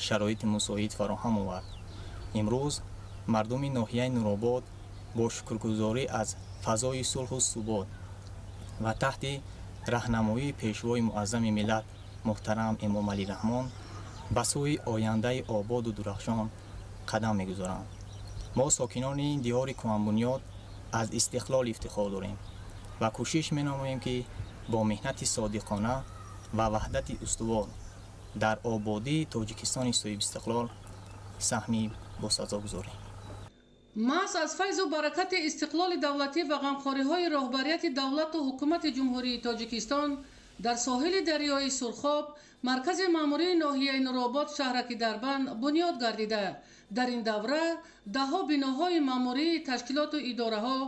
шароити мусоид фароҳам овард. Имрӯз мардуми ноҳияи Нуробод бо шукргузорӣ аз фазои сулҳу субот ва таҳти раҳнамоии пешвои муаззами миллат муҳтарам Эмомалӣ Раҳмон ба сӯи ояндаи ободу дурахшон қадам мегузоранд. Мо сокинони ин диёри кӯҳанбунёд аз истиқлол ифтихор дорем ва кӯшиш менамоем, ки бо меҳнати содиқона ва ваҳдати устувор дар ободии Тоҷикистони соҳибистиқлол саҳми босазо гузорем. Маҳз аз файзу баракати истиқлоли давлатӣ ва ғамхориҳои роҳбарияти давлату ҳукумати Ҷумҳурии Тоҷикистон дар соҳили дарёи Сурхоб маркази маъмурии ноҳияи Нуробод шаҳраки Дарбанд бунёд гардида. Дар ин давра даҳҳо биноҳои маъмурии ташкилоту идораҳо,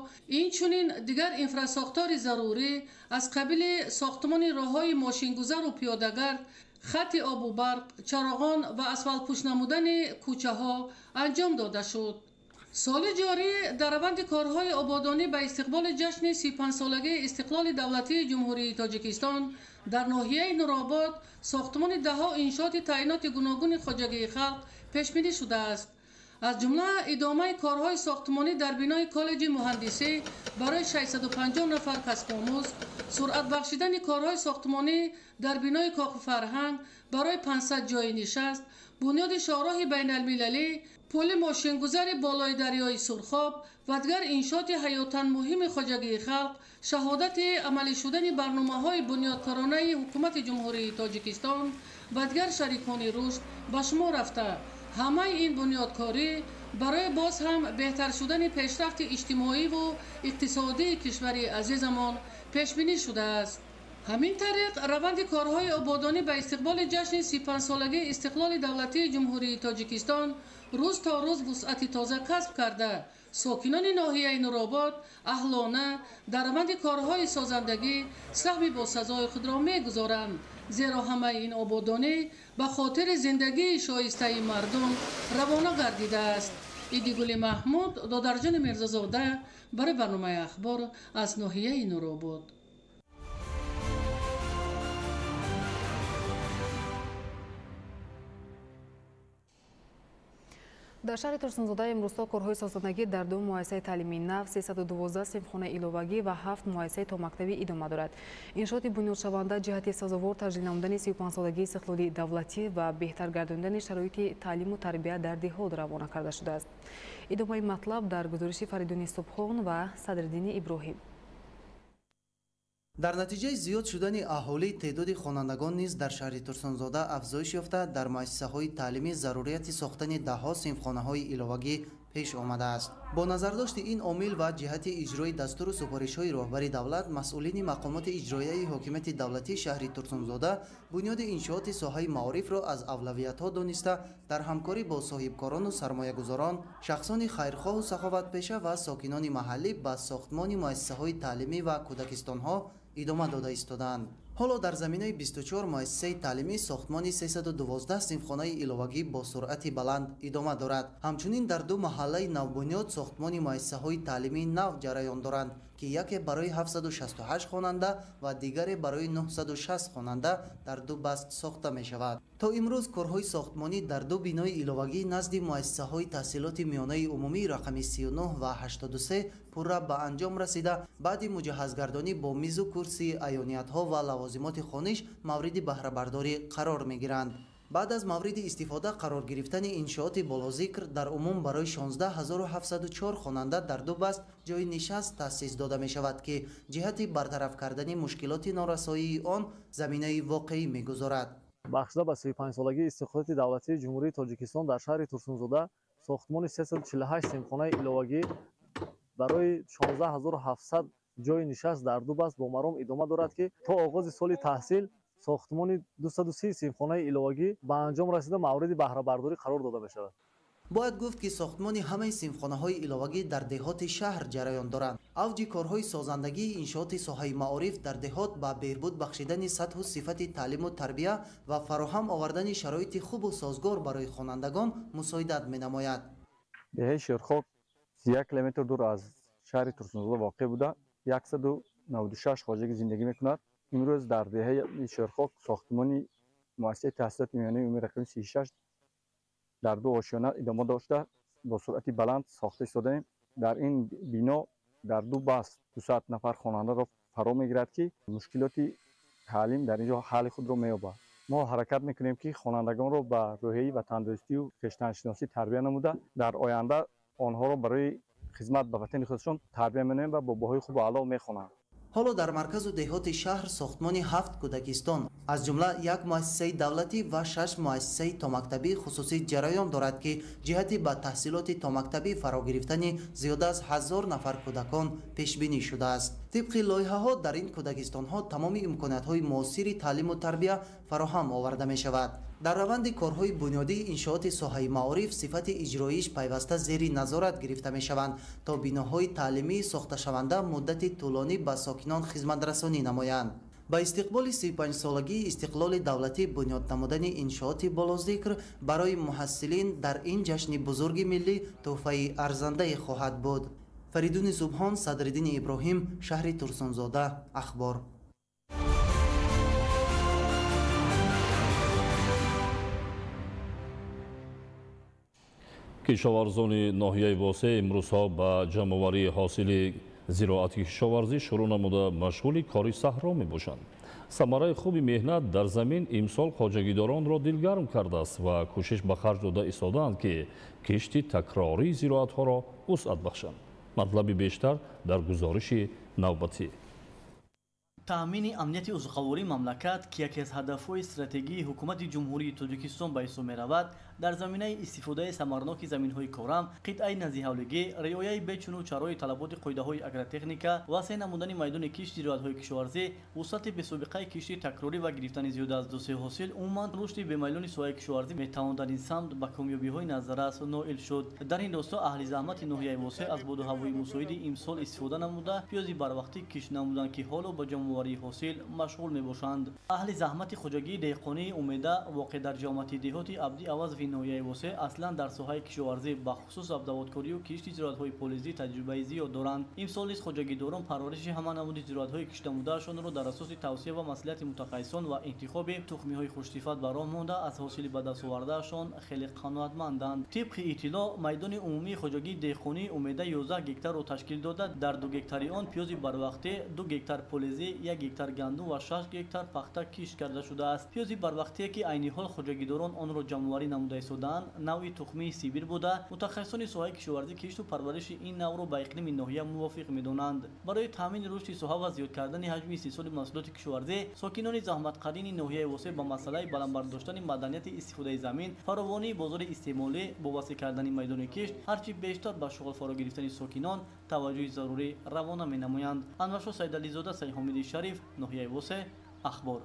инчунин дигар инфрасохтори зарурӣ аз қабили сохтмони роҳҳои мошингузару пиёдагард, хатти обу барқ, чароғон ва асфалтпӯш намудани кӯчаҳо анҷом дода шуд. Соли ҷорӣ дар раванди корҳои ободонӣ ба истиқболи ҷашни 35-солагии истиқлоли давлатии Ҷумҳурии Тоҷикистон дар ноҳияи Нуробод сохтмони даҳҳо иншооти таъиноти гуногуни хоҷагии халқ пешбинӣ шудааст. Аз ҷумла идомаи корҳои сохтмонӣ дар бинои коллеҷи муҳандисӣ барои 650 нафар касбомӯз, суръат бахшидани корҳои сохтмонӣ дар бинои кохи фарҳанг барои 500 ҷойи нишаст, бунёди шоҳроҳи байналмилалӣ, пули мошингузари болои дарёи Сурхоб ва дигар иншооти ҳаётан муҳими хоҷагии халқ шаҳодати амалӣ шудани барномаҳои бунёдкоронаи ҳукумати Ҷумҳурии Тоҷикистон ва дигар шарикони рушд ба шумор рафта. Ҳамаи ин бунёдкорӣ барои боз ҳам беҳтар шудани пешрафти иҷтимоиву иқтисодии кишвари азизамон пешбинӣ шудааст. Ҳамин тариқ раванди корҳои ободонӣ ба истиқболи ҷашни 35-солагии истиқлоли давлатии Ҷумҳурии Тоҷикистон рӯз то рӯз вусъати тоза касб карда, сокинони ноҳияи Нуробод аҳлона дар раванди корҳои созандагӣ саҳми босазои худро мегузоранд, зеро ҳамаи ин ободонӣ ба хотири зиндагии шоистаи мардум равона гардидааст. Идигули Маҳмуд, Додарҷони Мирзозода барои барномаи Ахбор аз ноҳияи Нуробод. Дар шаҳри Турсунзода имрӯзҳо корҳои созандагӣ дар ду муассисаи таълимии нав, 312 синфхонаи иловагӣ ва 7 муассисаи томактабӣ идома дорад. Иншооти бунёдшаванда ҷиҳати сазовор таҷлил намудани 35-солагии истиқлоли давлатӣ ва беҳтар гардонидани шароити таълиму тарбия дар деҳот равона карда шудааст. Идомаи матлаб дар гузориши Фаридуни Субҳон ва Садриддини Иброҳим. Дар натиҷаи зиёд шудани аҳолӣ теъдоди хонандагон низ дар шаҳри Турсунзода афзоиш ёфта, дар муассисаҳои таълимӣ зарурияти сохтани даҳҳо синфхонаҳои иловагӣ пеш омадааст. Бо назардошти ин омил ва ҷиҳати иҷрои дастуру супоришҳои роҳбари давлат, масъулини мақомоти иҷроияи ҳокимияти давлатии шаҳри Турсунзода бунёди иншооти соҳаи маорифро аз авлавиятҳо дониста, дар ҳамкорӣ бо соҳибкорону сармоягузорон, шахсони хайрхоҳу саховатпеша ва сокинони маҳаллӣ ба сохтмони муассисаҳои таълимӣ ва кӯдакистонҳо идома дода истодаанд. Ҳоло дар заминаи 24 муассисаи таълимӣ сохтмони 312 синфхонаи иловагӣ бо суръати баланд идома дорад. Ҳамчунин дар ду маҳаллаи навбунёд сохтмони муассисаҳои таълимии нав ҷараён доранд, ки яке барои 768 хонанда ва дигаре барои 960 хонанда дар ду баст сохта мешавад. То имрӯз корҳои сохтмонӣ дар ду бинои иловагӣ назди муассисаҳои таҳсилоти миёнаи умумӣ рақами 39 ва 83 пурра ба анҷом расида, баъди муҷаҳҳазгардонӣ бо мизу курсӣ, аёниятҳо ва лавозимоти хониш мавриди баҳрабардорӣ қарор мегиранд. Баъд аз мавриди истифода қарор гирифтани иншооти болозикр дар умум барои 16704 хонанда дар ду баст ҷойи нишаст таъсис дода мешавад, ки ҷиҳати бартараф кардани мушкилоти норасоии он заминаи воқеӣ мегузорад. Бахшида ба 35-солагии истиқлолияти давлатии Ҷумҳурии Тоҷикистон дар шаҳри Турсунзода сохтмони 348 синфхонаи иловагӣ барои 16700 ҷойи нишаст дар ду баст бо маром идома дорад, ки то оғози соли таҳсил сохтмони 230 синфхонаи иловагӣ ба анҷом расида мавриди баҳрабардорӣ қарор дода мешавад. Бояд гуфт, ки сохтмони ҳамаи синфхонаҳои иловагӣ дар деҳоти шаҳр ҷараён доранд. Авҷи корҳои созандагии иншооти соҳаи маориф дар деҳот ба беҳбуд бахшидани сатҳу сифати таълиму тарбия ва фароҳам овардани шароити хубу созгор барои хонандагон мусоидат менамояд. Деҳаи Шерхок 1 километр дур аз шаҳри Турсунзода воқеъ буда, 196 хоҷагӣ зиндагӣ мекунад. Имрӯз дар деҳаи Шерхок сохтмони муассисаи таҳсилоти миёнаи умумии рақами 36 дар ду ошёна идома дошта, бо суръати баланд сохта истодаем. Дар ин бино дар ду баст 200 нафар хонандаро фаро мегирад, ки мушкилоти таълим дар ин ҷо ҳалли худро меёбад. Мо ҳаракат мекунем, ки хонандагонро ба рӯҳияи ватандӯстию хештаншиносӣ тарбия намуда, дар оянда онҳоро барои хизмат ба ватани худашон тарбия менамоем ва бо баҳои хубу аъло мехонанд. Ҳоло дар марказу деҳоти шаҳр сохтмони 7 кӯдакистон, аз ҷумла як муассисаи давлатӣ ва 6 муассисаи томактабии хусусӣ ҷараён дорад, ки ҷиҳати ба таҳсилоти томактабӣ фаро гирифтани зиёда аз 1000 нафар кӯдакон пешбинӣ шудааст. Тибқи лоиҳаҳо дар ин кӯдакистонҳо тамоми имкониятҳои муосири таълиму тарбия фароҳам оварда мешавад. Дар раванди корҳои бунёдии иншооти соҳаи маориф сифати иҷроиш пайваста зери назорат гирифта мешаванд, то биноҳои таълимии сохташаванда муддати тӯлонӣ ба сокинон хизматрасонӣ намоянд. Ба истиқболи 35-солагии истиқлоли давлатӣ бунёд намудани иншооти болозикр барои муҳассилин дар ин ҷашни бузурги миллӣ тӯҳфаи арзандае хоҳад буд. Фаридуни Субҳон, Садриддини Иброҳим, шаҳри Турсунзода, Ахбор. Кишоварзони ноҳияи Восеъ имрӯзҳо ба ҷамъоварии ҳосили зироати кишоварзӣ шурӯъ намуда машғули кори саҳро мебошанд. Самараи хуби меҳнат дар замин имсол хоҷагидоронро дилгарм кардааст ва кӯшиш ба харҷ дода истодаанд, ки кишти такрории зироатҳоро вусъат бахшанд. Матлаби бештар дар гузориши навбатӣ. Таъмини амнияти озуқавории мамлакат, ки яке аз ҳадафҳои стратегии ҳукумати Ҷумҳурии Тоҷикистон ба ҳисоб меравад, дар заминаи истифодаи самарноки заминҳои корам, қитъаи наздиҳавлигӣ, риояи бечуну чарои талаботи қоидаҳои агротехника, васеъ намудани майдони кишти зироатҳои кишоварзӣ, вусъати бесобиқаи кишти такрорӣ ва гирифтани зиёда аз 2-3 ҳосил, умуман рушди бемайлони соҳаи кишоварзӣ метавон дар ин самт ба комёбиҳои назаррас ноил шуд. Дар ин росто аҳли заҳмати ноҳияи Восеъ аз боду ҳавои мусоиди имсол истифода намуда, пиёзи барвақтӣ кишт намуданд, ки ҳоло ба ҷамъоварии ҳосил машғул мебошанд. Аҳли заҳмати хоҷагии деҳқонии Умеда воқеъ дар ҷамоати деҳоти Абди Авазови маорифи ноҳияи Восеъ аслан дар соҳаи кишоварзӣ, бахусус абдаводкорию кишти зироатҳои полизӣ таҷрибаи зиёд доранд. Имсол низ хоҷагидорон парвариши ҳама намуди зироатҳои киштнамудаашонро дар асоси тавсия ва маслиҳати мутахассисон ва интихоби тухмиҳои хушсифат ба роҳ монда, аз ҳосили ба даст овардаашон хеле қаноатманданд. Тибқи иттилоъ, майдони умумии хоҷагии деҳқонии Умеда 11 гектарро ташкил дода, дар 2 гектари он пиёзи барвақтӣ, 2 гектар полизӣ, 1 гектар гандум ва 6 гектар пахта кишт карда шудааст. Пиёзи барвақтие, ки айни ҳол хоҷагидорон онро ҷамъоварӣ намуда истодаанд, навъи тухмии Сибир буда, мутахассисони соҳаи кишоварзӣ кишту парвариши ин навъро ба иқлими ноҳия мувофиқ медонанд. Барои таъмини рушди соҳа ва зиёд кардани ҳаҷми истеҳсоли маҳсулоти кишоварзӣ, сокинони заҳматқарини ноҳияи Восеъ ба масъалаи баланд бардоштани маданияти истифодаи замин, фаровонии бозори истеъмолӣ, бо васеъ кардани майдони кишт, ҳарчи бештар ба шуғл фаро гирифтани сокинон таваҷҷӯҳи зарурӣ равона менамоянд. Анваршо Сайдализода, Сайҳомиди Шариф, ноҳияи Восеъ, Ахбор.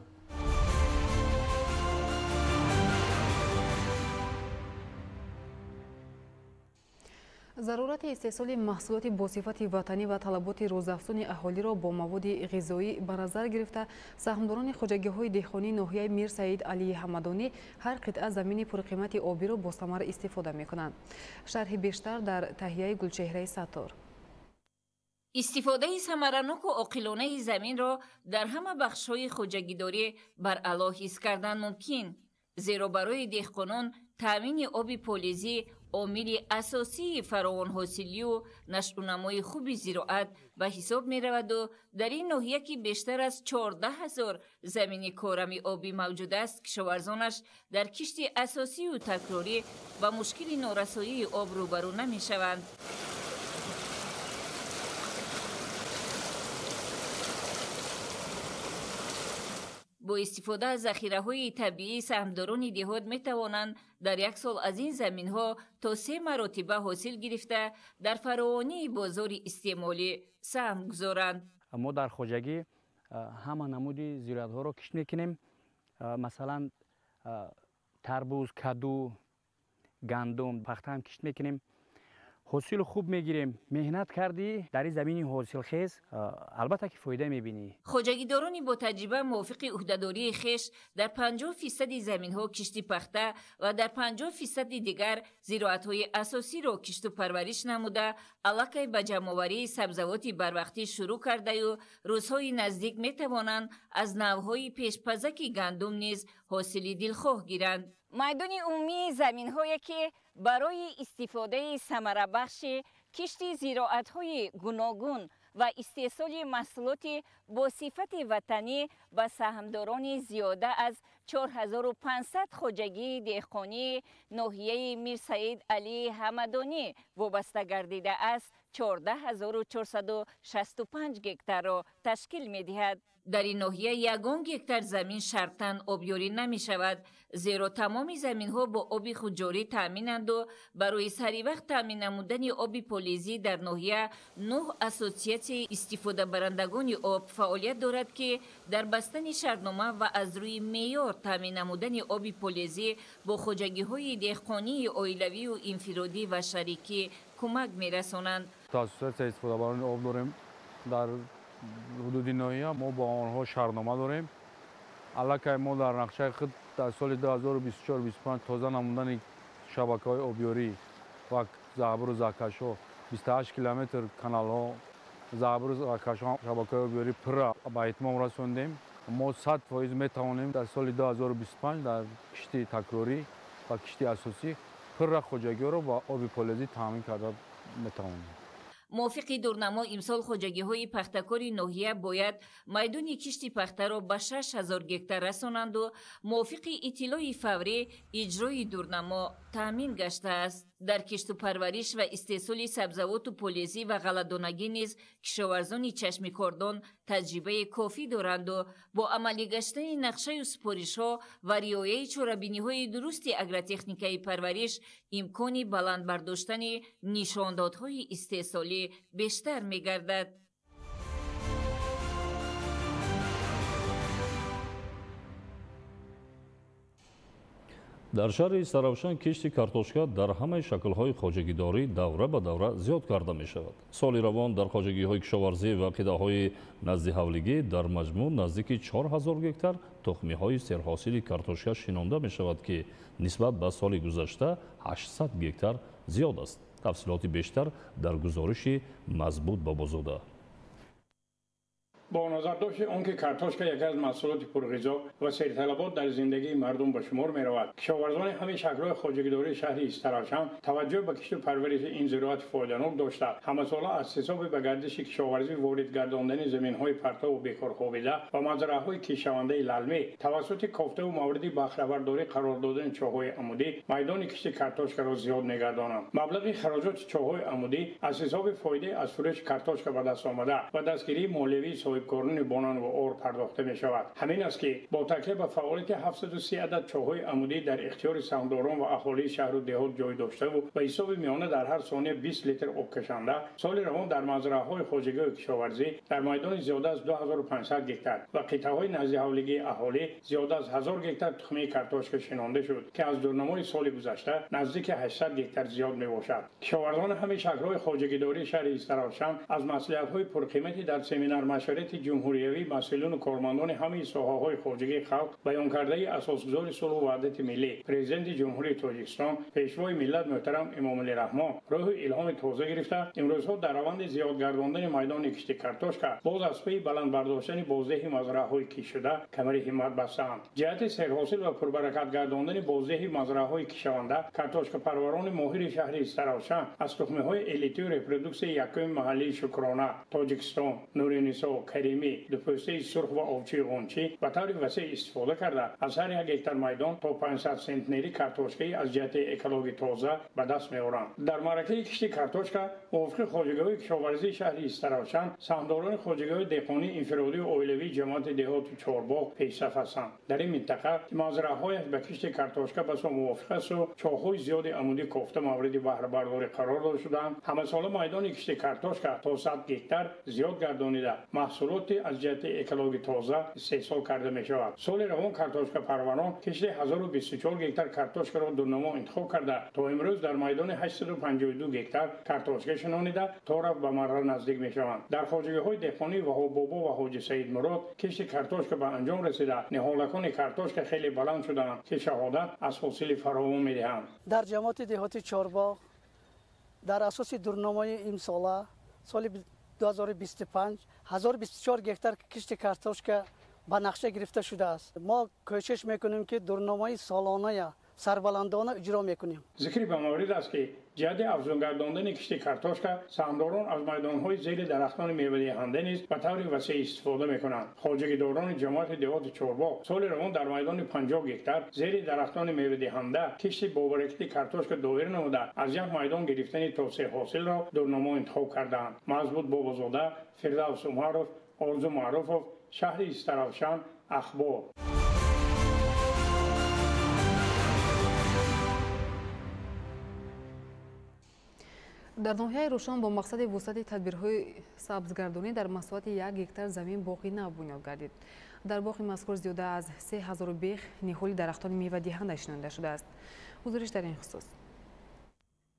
Зарурати истеҳсоли маҳсулоти босифати ватанӣ ва талаботи рӯзафзуни аҳолиро бо маводи ғизоӣ ба назар гирифта, саҳмдорони хоҷагиҳои деҳқонии ноҳияи Мир Саид Алии Ҳамадонӣ ҳар қитъа замини пурқимати обиро босамар истифода мекунанд. Шарҳи бештар дар таҳияи Гулчеҳраи Саттор. Истифодаи самараноку оқилонаи заминро дар ҳама бахшҳои хоҷагидорӣ баръало ҳис кардан мумкин, зеро барои деҳқонон таъмини оби полизӣ омили асосии фаровонҳосилию нашъунамои хуби зироат ба ҳисоб мераваду дар ин ноҳия, ки бештар аз 14 000 замини корами обӣ мавҷуд аст, кишоварзонаш дар кишти асосию такрорӣ ба мушкили норасоии об рӯбарӯ намешаванд. Бо истифода аз захираҳои табиӣ саҳмдорони деҳот метавонанд дар як сол аз ин заминҳо то 3 маротиба ҳосил гирифта, дар фаровонии бозори истеъмолӣ саҳм гузоранд. Мо дар хоҷагӣ ҳама намуди зироатҳоро кишт мекунем, масалан тарбуз, каду, гандум, пахта ҳам кишт мекунем. Ҳосил хуб мегирем. Меҳнат кардӣ дар ин замини ҳосилхез, албатта ки фоида мебинӣ. Хоҷагидорони бо таҷриба мувофиқи ӯҳдадории хеш дар 50% заминҳо кишти пахта ва дар 50% дигар зироатҳои асосиро кишту парвариш намуда, аллакай ба ҷамъоварии сабзавоти барвақтӣ шурӯъ кардаю рӯзҳои наздик метавонанд аз навъҳои пешпазаки гандум низ ҳосили дилхоҳ гиранд. Майдони умумии заминҳое, ки барои истифодаи самарабахши кишти зироатҳои гуногун ва истеҳсоли маҳсулоти бо сифати ватанӣ ба саҳмдорони зиёда аз 4500 хоҷагии деҳқонии ноҳияи Мирсаид Алии Ҳамадонӣ вобаста гардидааст, 14465 гектарро ташкил медиҳад. Дар ин ноҳия ягон гектар замин шартан обёрӣ намешавад, зеро тамоми заминҳо бо оби худҷорӣ таъминанду барои саривақт таъмин намудани оби полизӣ дар ноҳия 9 ассотсиатсияи истифодабарандагони об фаъолият дорад, ки дар бастани шартнома ва аз рӯи меъёр таъмин намудани оби полизӣ бо хоҷагиҳои деҳқонии оилавию инфиродӣ ва шарикӣ кӯмак мерасонанд. Ассотсиатсияи истифодабарони об дорем дар ҳудуди ноҳия, мо бо онҳо шартнома дорем. Аллакай мо дар нақшаи худ дар соли 2024-25 тоза намудани шабакаҳои обёрӣ ва заҳбуру заҳкашҳо, 28 километр каналҳо, заҳбуру заҳкашҳо, шабакаҳои обёрӣ пурра ба итмом расондем. Мо 100% метавонем дар соли 2025 дар кишти такрорӣ ва кишти асосӣ пурра хоҷагиҳоро ба оби полезӣ таъмин карда метавонем. Мувофиқи дурнамо имсол хоҷагиҳои пахтакори ноҳия бояд майдони кишти пахтаро ба 6000 гектар расонанду мувофиқи иттилои фаврӣ иҷрои дурнамо таъмин гаштааст. Дар кишту парвариш ва истеҳсоли сабзавоту полезӣ ва ғалладонагӣ низ кишоварзони чашмикордон таҷрибаи кофӣ доранду бо амалӣ гаштани нақшаю супоришҳо ва риояи чорабиниҳои дурусти агротехникаи парвариш имкони баланд бардоштани нишондодҳои истеҳсолӣ бештар мегардад. Дар шаҳри Истаравшан кишти картошка дар ҳамаи шаклҳои хоҷагидорӣ давра ба давра зиёд карда мешавад. Соли равон дар хоҷагиҳои кишоварзӣ ва қитъаҳои наздиҳавлигӣ дар маҷмӯъ наздики 4000 гектар тухмиҳои серҳосили картошка шинонда мешавад, ки нисбат ба соли гузашта 800 гектар зиёд аст. Тафсилоти бештар дар гузориши Мазбут Бобозода. Бо назардошти он ки картошка яке аз маҳсулоти пурғизо ва серталабот дар зиндагии мардум ба шумор меравад, кишоварзони ҳамаи шаклҳои хоҷагидории шаҳри Истаравшан таваҷҷӯҳ ба кишту парвариши ин зироати фоиданок дошта, ҳамасола аз ҳисоби ба гардиши кишоварзӣ ворид гардондани заминҳои партову бекорхобида ва мазраъаҳои кишавандаи лалмӣ тавассути кофтаву мавриди баҳрабардорӣ қарор додани чоҳҳои амудӣ майдони кишти картошкаро зиёд мегардонанд. Маблағи хароҷоти чоҳҳои амудӣ аз ҳисоби фоидаи аз фурӯши картошка ба даст омада ва дастгирии молиявии соҳибкорони бонан ва ор пардохта мешавад. Ҳамин аст ки бо такя ба фаъолияти 730 адад чоҳҳои амудӣ дар ихтиёри саҳмдорон ва аҳолии шаҳру деҳот ҷой доштаву ба ҳисоби миёна дар ҳар сония 20 литр об кашанда, соли равон дар мазраъаҳои хоҷагиҳои кишоварзӣ дар майдони зиёда аз 2500 гектар ва қитъаҳои наздиҳавлигии аҳолӣ зиёда аз 1000 гектар тухмии картошка шинонда шуд, ки аз дурнамои соли гузашта наздики 800 гектар зиёд мебошад. Кишоварзони ҳамаи шаклҳои хоҷагидории шаҳри Истаравшан аз маслиҳатҳои пурқимати дар семинар машварати ҷумҳуриявии масъулону кормандони ҳамаи соҳаҳои хоҷагии халқ баёнкардаи асосгузори сулҳу ваҳдати миллӣ, президенти Ҷумҳурии Тоҷикистон, пешвои миллат муҳтарам Эмомалӣ Раҳмон рӯҳу илҳоми тоза гирифта, имрӯзҳо дар раванди зиёд гардондани майдони кишти картошка боз аз паи баланд бардоштани боздеҳи мазраъаҳои киштшуда камари ҳиммат бастаанд. Ҷиҳати серҳосил ва пурбаракат гардондани боздеҳи мазраъаҳои кишаванда, картошкапарварони моҳири шаҳри Истаравшан аз тухмиҳои элитию репродуксияи якуми маҳаллии Шукрона, Тоҷикистон, Нуринисо, Каримӣ, дупӯстаи сурх ва овчии ғунчӣ ба таври васеъ истифода карда, аз ҳар як гектар майдон то 500 сентнери картошкаи аз ҷиҳати экологӣ тоза ба даст меоранд. Дар маъракаи кишти картошка мувофиқи хоҷагиҳои кишоварзии шаҳри Истаравшан саҳмдорони хоҷагиҳои деҳқонии инфиродию оилавии ҷамоати деҳоту Чорбоғ пешсаф ҳастанд. Дар ин минтақа ки мазраъаҳояш ба кишти картошка басо мувофиқ асту чоҳҳои зиёди амудӣ кофта мавриди баҳрабардорӣ қарор дода шудаанд, ҳамасола майдони кишти картошка то 100 гектар зиёд гардонида, маҳсулоти аз ҷиҳати экологӣ тоза истеҳсол карда мешавад. Соли равон картошкапарварон кишти 1024 гектар картошкаро дурнамо интихоб карда, то имрӯз дар майдони 852 гектар картошка шинонида, то рафт ба марра наздик мешаванд. Дар хоҷагиҳои деҳқонии Ваҳоббобо ва Ҳоҷи Саидмурод кишти картошка ба анҷом расида, ниҳолакони картошка хеле баланд шудаанд, ки шаҳодат аз ҳосили фаровон медиҳанд. Дар ҷамоати деҳоти Чорбоғ дар асоси дурнамои имсола соли 2025 1024 гектар кишти картошка ба нақша гирифта шудааст. Мо кӯшиш мекунем, ки дурнамои солоная сарбаландона иҷро мекунем. Зикри ба маврид аст, ки ҷиҳати афзун гардондани кишти картошка саҳмдорон аз майдонҳои зери дарахтони мевадиҳанда низ ба таври васеъ истифода мекунанд. Хоҷагидорони ҷамоати деҳоти Чорбоғ соли равон дар майдони 50 гектар зери дарахтони мевадиҳанда кишти бобаракати картошка доир намуда, аз як майдон гирифтани то се ҳосилро дурнамо интихоб кардаанд. Мазбут Бобозода, Фирдавс Умаров, Орзу Маъруфов, шаҳри Истаравшан, Ахбор. Дар ноҳияи Рӯшон бо мақсади вусъати тадбирҳои сабзгардонӣ дар масоҳати 1 гектар замин боғи нав бунёд гардид. Дар боғи мазкур зиёда аз 3000 бех ниҳоли дарахтони мевадиҳанда шинонда шудааст. Гузориш дар ин хусус.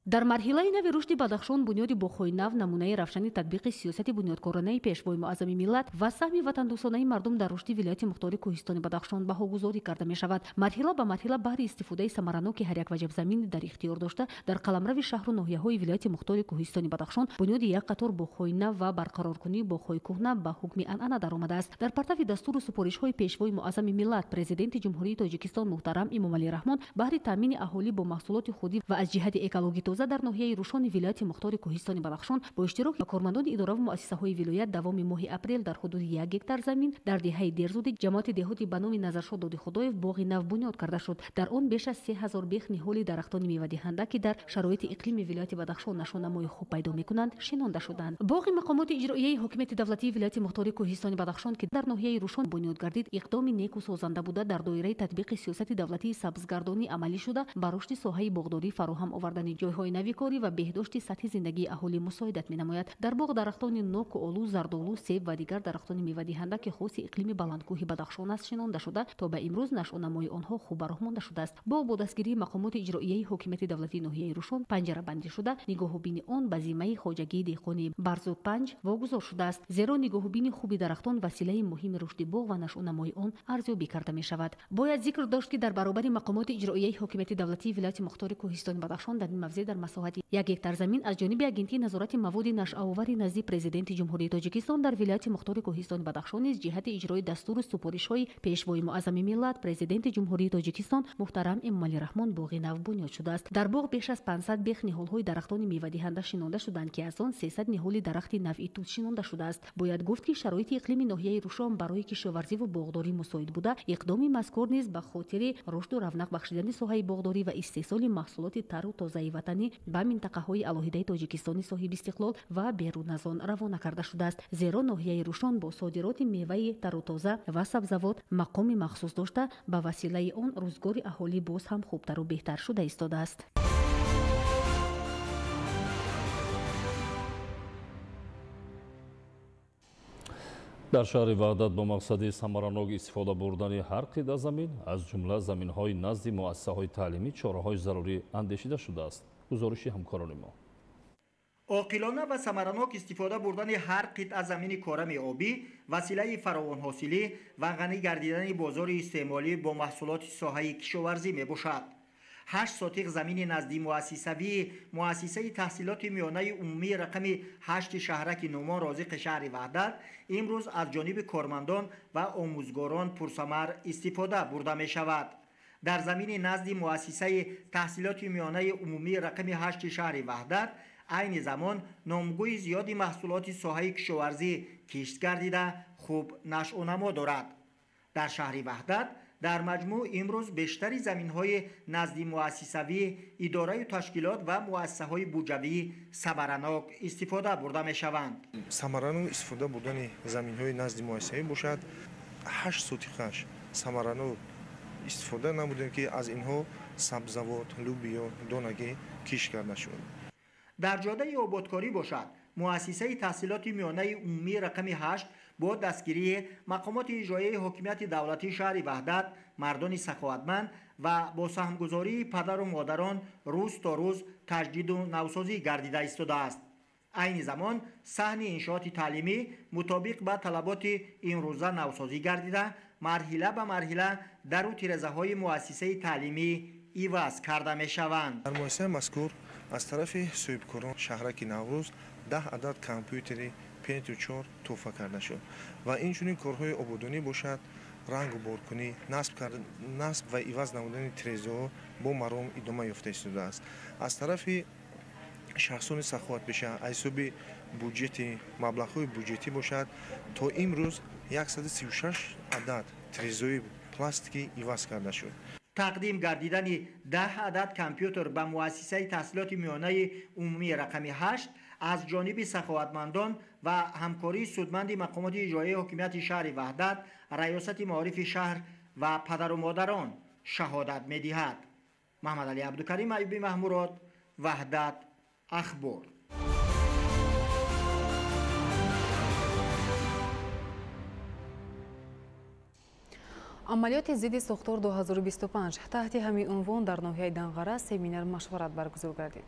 Дар марҳилаи нави рушди Бадахшон бунёди боғҳои нав намунаи равшани татбиқи сиёсати бунёдкоронаи пешвои муаззами миллат ва саҳми ватандӯстонаи мардум дар рушди вилояти мухтори кӯҳистони Бадахшон баҳогузорӣ карда мешавад. Марҳила ба марҳила баҳри истифодаи самараноки ҳар як ваҷаб замини дар ихтиёр дошта дар қаламрави шаҳру ноҳияҳои вилояти мухтори кӯҳистони Бадахшон бунёди як қатор боғҳои нав ва барқароркунии боғҳои кӯҳна ба ҳукми анъана даромадааст. Дар партави дастуру супоришҳои пешвои муаззами миллат президенти Ҷумҳурии Тоҷикистон муҳтарам Эмомалӣ Раҳмон баҳри таъмини аҳолӣ бо маҳсулоти худӣ ва аз ҷиҳати экологӣ тоза дар ноҳияи Рӯшони вилояти мухтори кӯҳистони Бадахшон бо иштироки кормандони идораву муассисаҳои вилоят давоми моҳи апрел дар ҳудуди 1 гектар замин дар деҳаи Дерзуди ҷамоати деҳоти ба номи Назаршод Додихудоев боғи нав бунёд карда шуд. Дар он беш аз 3000 бех ниҳоли дарахтони мевадиҳанда, ки дар шароити иқлими вилояти Бадахшон нашонамои хуб пайдо мекунанд, шинонда шуданд. Боғи мақомоти иҷроияи ҳокимияти давлатии вилояти мухтори кӯҳистони Бадахшон, ки дар ноҳияи Рӯшон бунёд гардид, иқдоми неку созанда буда дар доираи татбиқи сиёсати давлатии сабзгардонӣ амалӣ шуда ба рушди соҳаи боғдорӣ фароҳам овардани ҷойҳои Ҷойҳои нави корӣ ва беҳдошти сатҳи зиндагии аҳолӣ мусоидат менамояд. Дар боғ дарахтони ноку олу, зардолу, себ ва дигар дарахтони мевадиҳанда, ки хоси иқлими баландкӯҳи Бадахшон аст, шинонда шуда, то ба имрӯз нашъунамои онҳо хуб ба роҳ монда шудааст. Боғ бо дастгирии мақомоти иҷроияи ҳокимияти давлатии ноҳияи Рушон панҷарабандӣ шуда, нигоҳубини он ба зиммаи хоҷагии деҳқони Барзу 5 вогузор шудааст. Зеро нигоҳубини хуби дарахтон василаи муҳими рушди боғ ва нашъунамои он арзёбӣ карда мешавад. Бояд зикр дошт, ки дар баробари мақомоти иҷроияи ҳокимияти давлатии вилояти мухтори Кӯҳистони Бадахшон дар ин мавзеъ дар масоҳати 1 гектар замин аз ҷониби Агентии назорати маводи нашъаовари назди Президенти Ҷумҳурии Тоҷикистон дар вилояти мухтори Кӯҳистони Бадахшон низ ҷиҳати иҷрои дастуру супоришҳои Пешвои муаззами миллат, Президенти Ҷумҳурии Тоҷикистон муҳтарам Эмомалӣ Раҳмон боғи нав бунёд шудааст. Дар боғ беш аз 500 бех ниҳолҳои дарахтони мевадиҳанда шинонда шуданд, ки аз он 300 ниҳоли дарахти навъи тут шинонда шудааст. Бояд гуфт, ки шароити иқлими ноҳияи Рушон барои кишоварзиву боғдорӣ мусоид буда, иқдоми мазкур низ ба хотири рушду равнақ бахшидани соҳаи боғдорӣ ва истеҳсоли маҳсулоти тару тозаи ватанӣ ба минтақаҳои алоҳидаи Тоҷикистони соҳибистиқлол ва берун аз он равона карда шудааст. Зеро ноҳияи Рушон бо содироти меваи тару тоза ва сабзавот мақоми махсус дошта, ба василаи он рӯзгори аҳолӣ боз ҳам хубтару беҳтар шуда истодааст. Дар шаҳри Ваҳдат бо мақсади самаранок истифода бурдани ҳар қитъа замин, аз ҷумла заминҳои назди муассисаҳои таълимӣ, чораҳои зарурӣ андешида шудааст. Гузориши ҳамкорони мо. Оқилона ва самаранок истифода бурдани ҳар қитъа замини корами обӣ василаи фаровонҳосилӣ ва ғанӣ гардидани бозори истеъмолӣ бо маҳсулоти соҳаи кишоварзӣ мебошад. 8 сотиқ замини назди муассисавии муассисаи таҳсилоти миёнаи умумии рақами 8 шаҳраки Нумон Розиқи шаҳри Ваҳдат имрӯз аз ҷониби кормандон ва омӯзгорон пурсамар истифода бурда мешавад. Дар замини назди муассисаи таҳсилоти миёнаи умумии рақами 8 шаҳри Ваҳдат айни замон номгӯи зиёди маҳсулоти соҳаи кишоварзӣ кишт гардида хуб нашъунамо дорад. Дар шаҳри Ваҳдат дар маҷмӯъ имрӯз бештари заминҳои назди муассисавӣ, идораю ташкилот ва муассисаҳои буҷавӣ самаранок истифода бурда мешаванд. Самаранок истифода бурдани заминҳои назди муассисавӣ бошад, 8 сотиқаш самаранок истифода намудем, ки аз инҳо сабзавот, лӯбиё, донагӣ кишт карда шуд. Дар ҷодаи ободкорӣ бошад, муассисаи таҳсилоти миёнаи умумии рақами 8 бо дастгирии мақомоти иҷроияи ҳокимияти давлатии шаҳри Ваҳдат, мардони саховатманд ва бо саҳмгузории падару модарон рӯз то рӯз таҷдиду навсозӣ гардида истодааст. Айни замон саҳни иншооти таълимӣ мутобиқ ба талаботи имрӯза навсозӣ гардида, марҳила ба марҳила дару тирезаҳои муассисаи таълимӣ иваз карда мешаванд. Дар муассисаи мазкур аз тарафи соҳибкорон шаҳраки Наврӯз 10 адад компютери Pentium 4 туҳфа карда шуд ва инчунин корҳои ободонӣ бошад, рангу боркунӣ, насб ва иваз намудани тирезаҳо бо маром идома ёфта истодааст. Аз тарафи шахсони саховатпеша аз ҳисоби буҷети маблағҳои буҷетӣ бошад, то имрӯз 136 адад тирезаҳои пластикӣ иваз карда шуд. Тақдим гардидани 10 адад компютер ба муассисаи таҳсилоти миёнаи умумии рақами 8 аз ҷониби саховатмандон ва ҳамкории судманди мақомоти иҷроияи ҳокимияти шаҳри Ваҳдат, раёсати маорифи шаҳр ва падару модарон шаҳодат медиҳад. Маҳмадалӣ Абдукарим, Аюби Маҳмурод, Ваҳдат, Ахбор. Амалиёти зидди сохтор 2025 таҳти ҳамин унвон дар ноҳияи Данғара семинар машварат баргузор гардид.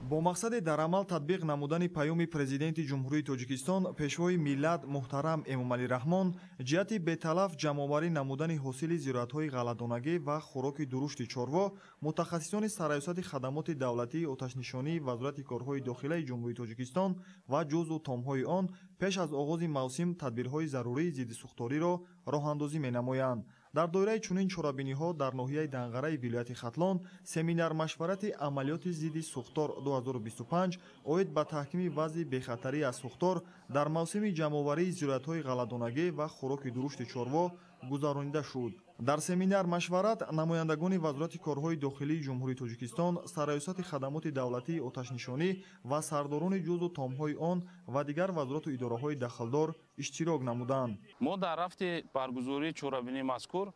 Бо мақсади дар амал татбиқ намудани паёми Президенти Ҷумҳурии Тоҷикистон, Пешвои миллат муҳтарам Эмомалӣ Раҳмон ҷиҳати беталаф ҷамъоварӣ намудани ҳосили зироатҳои ғалладонагӣ ва хӯроки дурушти чорво, мутахассисони Сарраёсати хадамоти давлатии оташнишонии Вазорати корҳои дохилаи Ҷумҳурии Тоҷикистон ва ҷузъу томҳои он пеш аз оғози мавсим тадбирҳои зарурии зиддисӯхториро роҳандозӣ менамоянд. Дар доираи чунин чорабиниҳо дар ноҳияи Данғараи вилояти Хатлон семинар-машварати амалиёти зидди сӯхтор 2025 оид ба таҳкими вазъи бехатарӣ аз сӯхтор дар мавсими ҷамъоварии зироатҳои ғалладонагӣ ва хӯроки дурушти чорво гузаронида шуд. Дар семинар-машварат намояндагони Вазорати корҳои дохилии Ҷумҳурии Тоҷикистон, Сарраёсати хадамоти давлатии оташнишонӣ ва сардорони ҷузъу томҳои он ва дигар вазорату идораҳои дахлдор иштирок намуданд. Мо дар рафти баргузории чорабинии мазкур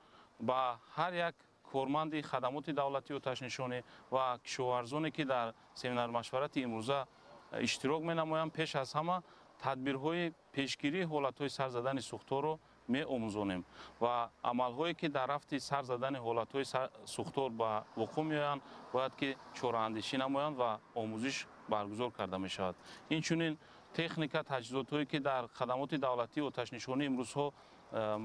ба ҳар як Корманди хадамоти давлатии оташнишонӣ ва кишоварзоне, ки дар семинар-машварати имрӯза иштирок менамоянд, пеш аз ҳама тадбирҳои пешгирии ҳолатҳои сар задани сӯхторро меомӯзонем ва амалҳое, ки дар рафти сар задани ҳолатҳои сӯхтор ба вуқӯъ меоянд, бояд ки чораандешӣ намоянд ва омӯзиш баргузор карда мешавад. Инчунин техника, таҷҳизотҳое, ки дар хадамоти давлатии оташнишонӣ имрӯзҳо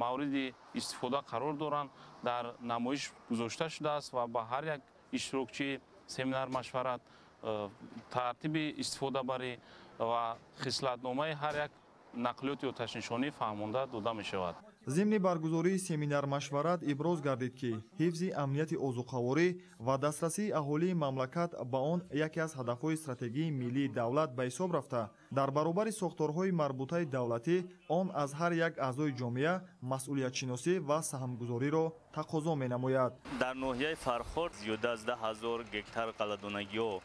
мавриди истифода қарор доранд, дар намоиш гузошта шудааст ва ба ҳар як иштирокчии семинар-машварат тартиби истифодабарӣ ва хислатномаи ҳар як нақлиёти оташнишонӣ фаҳмонда дода мешавад. Зимни баргузории семинар-машварат иброз гардид, ки ҳифзи амнияти озуқаворӣ ва дастрасии аҳолии мамлакат ба он яке аз ҳадафҳои стратегии миллии давлат ба ҳисоб рафта, дар баробари сохторҳои марбутаи давлатӣ он аз ҳар як аъзои ҷомеа масъулиятшиносӣ ва саҳмгузориро тақозо менамояд. Дар ноҳияи Фархор зиёда аз 10 000 гектар ғалладонагиҳо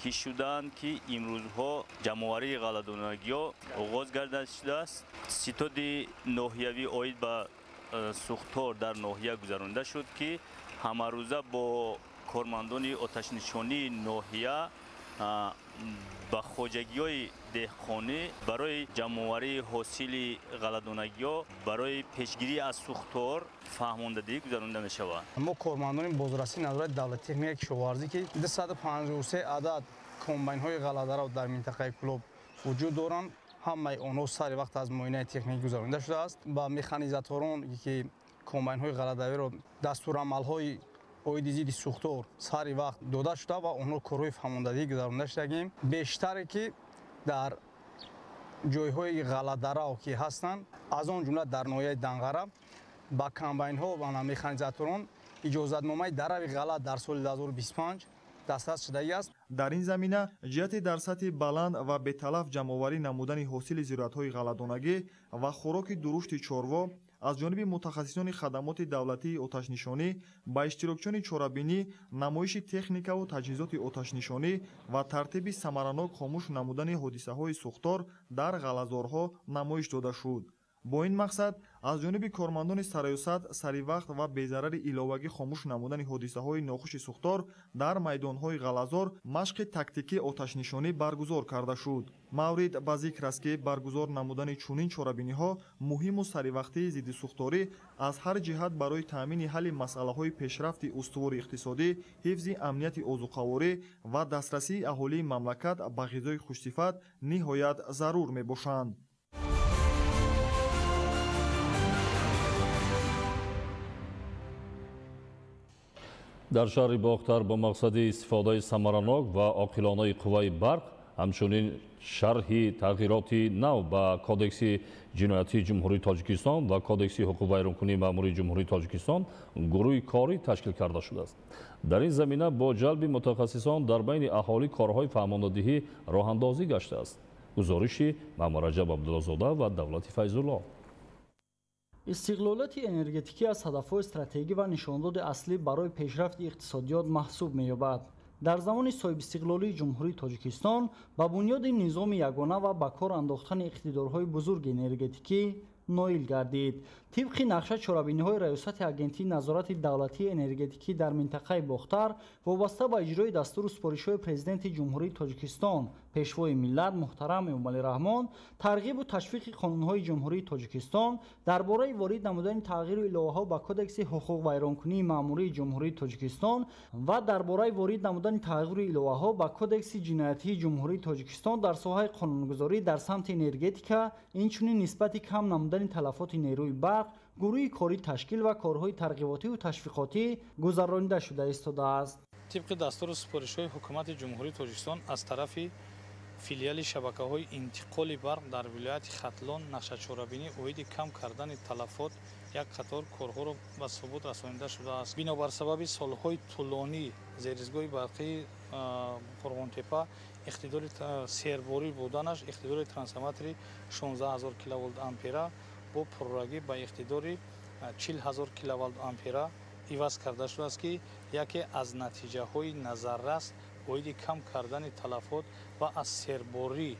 кишт шудаанд, ки имрӯзҳо ҷамъоварии ғалладонагиҳо оғоз гарда шудааст. Ситоди ноҳиявӣ оид ба сӯхтор дар ноҳия гузаронида шуд, ки ҳамарӯза бо кормандони оташнишонии ноҳия ба хоҷагиҳои деҳқонӣ барои ҷамъоварии ҳосили ғалладонагиҳо, барои пешгирӣ аз сӯхтор фаҳмондадиҳӣ гузаронида мешавад. Мо, кормандони бозрасии назорати давлати техникаи кишоварзӣ, ки 253 адад комбайнҳои ғалладарав дар минтақаи Кӯлоб вуҷуд доранд, ҳамаи онҳо сари вақт аз муоинаи техникӣ гузаронида шудааст. Ба механизаторон, ки комбайнҳои ғалладавиро, дастурамалҳои оиди зидди сӯхтор сари вақт дода шуда ва онҳо корҳои фаҳмондадиҳӣ гузаронида шудагем. Бештаре ки дар ҷойҳои ғалладарав ки ҳастанд, аз он ҷумла дар ноҳияи Данғара, ба комбайнҳо ва механизаторон иҷозатномаи дарави ғалла дар соли 2025 дастрас шудагӣ аст. Дар ин замина ҷиҳати дар сатҳи баланд ва беталаф ҷамъоварӣ намудани ҳосили зироатҳои ғалладонагӣ ва хӯроки дурушти чорво аз ҷониби мутахассисони хадамоти давлатии оташнишонӣ ба иштирокчиёни чорабинӣ намоиши техникаву таҷҳизоти оташнишонӣ ва тартиби самаранок хомӯш намудани ҳодисаҳои сӯхтор дар ғаллазорҳо намоиш дода шуд. Бо ин мақсад аз ҷониби кормандони сарраёсат саривақт ва безарари иловагӣ хомӯш намудани ҳодисаҳои нохуши сӯхтор дар майдонҳои ғаллазор машқи тактикии оташнишонӣ баргузор карда шуд. Маврид ба зикр аст, ки баргузор намудани чунин чорабиниҳо муҳиму саривақтии зиддисӯхторӣ аз ҳар ҷиҳат барои таъмини ҳалли масъалаҳои пешрафти устувори иқтисодӣ, ҳифзи амнияти озуқаворӣ ва дастрасии аҳолии мамлакат ба ғизои хушсифат ниҳоят зарур мебошанд. Дар шаҳри Бохтар бо мақсади истифодаи самаранок ва оқилонаи қувваи барқ, ҳамчунин шарҳи тағйироти нав ба Кодекси ҷиноятии Ҷумҳурии Тоҷикистон ва Кодекси ҳуқуқвайронкунии маъмурии Ҷумҳурии Тоҷикистон гурӯҳи корӣ ташкил карда шудааст. Дар ин замина бо ҷалби мутахассисон дар байни аҳолӣ корҳои фаҳмондадиҳӣ роҳандозӣ гаштааст. Гузориши Маҳмадраҷаб Абдуллозода ва Давлати Файзулло. Истиқлолияти энергетикӣ аз ҳадафҳои стратегӣ ва нишондоди аслӣ барои пешрафти иқтисодиёт маҳсуб меёбад. Дар замони соҳибистиқлолии Ҷумҳурии Тоҷикистон ба бунёди низоми ягона ва ба кор андохтани иқтидорҳои бузурги энергетикӣ ноил гардид. Тибқи нақша, чорабиниҳои Раёсати Агентии назорати давлатии энергетикӣ дар минтақаи Бохтар вобаста ба иҷрои дастуру супоришҳои Президенти Ҷумҳурии Тоҷикистон, Пешвои миллат муҳтарам Эмомалӣ Раҳмон, тарғибу ташвиқи қонунҳои Ҷумҳурии Тоҷикистон дар бораи ворид намудани тағйиру иловаҳо ба Кодекси ҳуқуқвайронкунии маъмурии Ҷумҳурии Тоҷикистон ва дар бораи ворид намудани тағйиру иловаҳо ба Кодекси ҷиноятии Ҷумҳурии Тоҷикистон дар соҳаи қонунгузорӣ дар самти энергетика, инчунин нисбати кам намудани талафоти нерӯи барқ гурӯҳи корӣ ташкил ва корҳои тарғиботиву ташвиқотӣ гузаронида шуда истодааст. Тибқи дастуру супоришҳои Ҳукумати Ҷумҳурии Тоҷикистон аз тарафи филиали шабакаҳои интиқоли барқ дар вилояти Хатлон нақшачорабинӣ оиди кам кардани талафот як қатор корҳоро ба субут расонида шудааст. Бинобар сабаби солҳои тӯлонӣ зеризгоҳи барқии Қурғонтепа иқтидори серборӣ буданаш, иқтидори трансформатори 16 000 киловолт ампера бо пуррагӣ ба иқтидори 40 000 киловолт ампера иваз карда шудааст, ки яке аз натиҷаҳои назаррас оиди кам кардани талафот ва аз серборӣ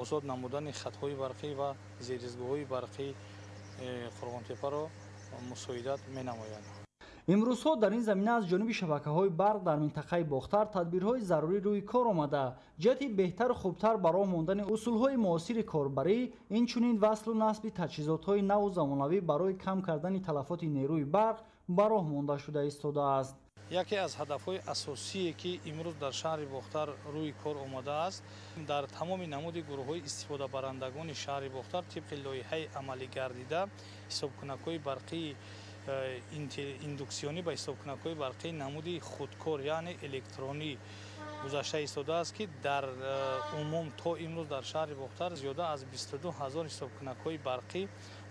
озод намудани хатҳои барқӣ ва зеризгоҳҳои барқии Қурғонтепаро мусоидат менамояд. Имрӯзҳо дар ин замина аз ҷониби шабакаҳои барқ дар минтақаи Бохтар тадбирҳои зарурӣ рӯи кор омада, ҷиҳати беҳтару хубтар ба роҳ мондани усулҳои муосири корбарӣ, инчунин васлу насби таҷҳизотҳои наву замонавӣ барои кам кардани талафоти нерӯи барқ ба роҳ монда шуда истодааст. Яке аз ҳадафҳои асосие, ки имрӯз дар шаҳри Бохтар рӯи кор омадааст, дар тамоми намуди гурӯҳҳои истифодабарандагони шаҳри Бохтар тибқи лоиҳаи амалӣ гардида ҳисобкунакҳои барқии индуксионӣ ба ҳисобкунакҳои барқии намуди худкор, яъне электронӣ гузашта истодааст, ки дар умум то имрӯз дар шаҳри Бохтар зиёда аз 22 ҳазор ҳисобкунакҳои барқӣ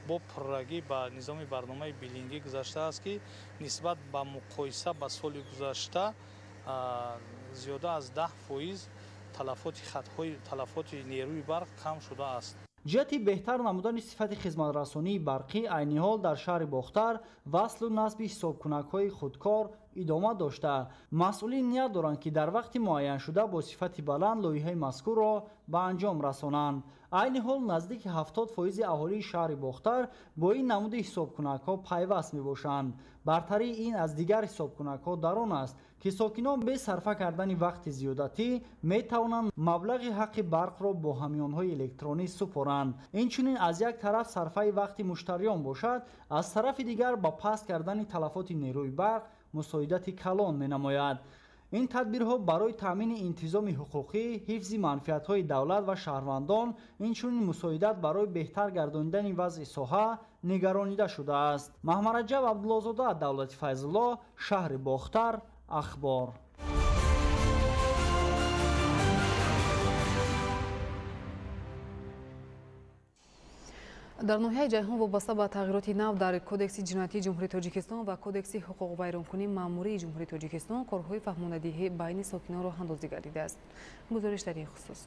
бо пуррагӣ ба низоми барномаи билингӣ гузаштааст, ки нисбат ба муқоиса ба соли гузашта зиёда аз 10% талафоти нерӯи барқ кам шудааст. Ҷиҳати беҳтар намудани сифати хизматрасонии барқӣ айни ҳол дар шаҳри Бохтар васлу насби ҳисобкунакҳои худкор идома дошта, масъулин ният доранд, ки дар вақти муайяншуда бо сифати баланд лоиҳаи мазкурро ба анҷом расонанд. Айни ҳол наздики 70% аҳолии шаҳри Бохтар бо ин намуди ҳисобкунакҳо пайваст мебошанд. Бартарии ин аз дигар ҳисобкунакҳо дар он аст, ки сокинон бе сарфа кардани вақти зиёдатӣ метавонанд маблағи ҳаққи барқро бо ҳамёнҳои электронӣ супоранд. Инчунин аз як тараф сарфаи вақти муштариён бошад, аз тарафи дигар ба паст кардани талафоти нерӯи барқ мусоидати калон менамояд. Ин тадбирҳо барои таъмини интизоми ҳуқуқӣ, ҳифзи манфиатҳои давлат ва шаҳрвандон, инчунин мусоидат барои беҳтар гардонидани вазъи соҳа нигаронида шудааст. Маҳмараҷаб Абдуллозода, Давлати Файзулло, шаҳри Бохтар, Ахбор. Дар ноҳияи Ҷайҳун вобаста ба тағйироти нав дар Кодекси ҷиноятии Ҷумҳурии Тоҷикистон ва Кодекси ҳуқуқвайронкунии маъмурии Ҷумҳурии Тоҷикистон корҳои фаҳмонадиҳӣ байни сокинон роҳандозӣ гардидааст. Гузориш дар ин хусус.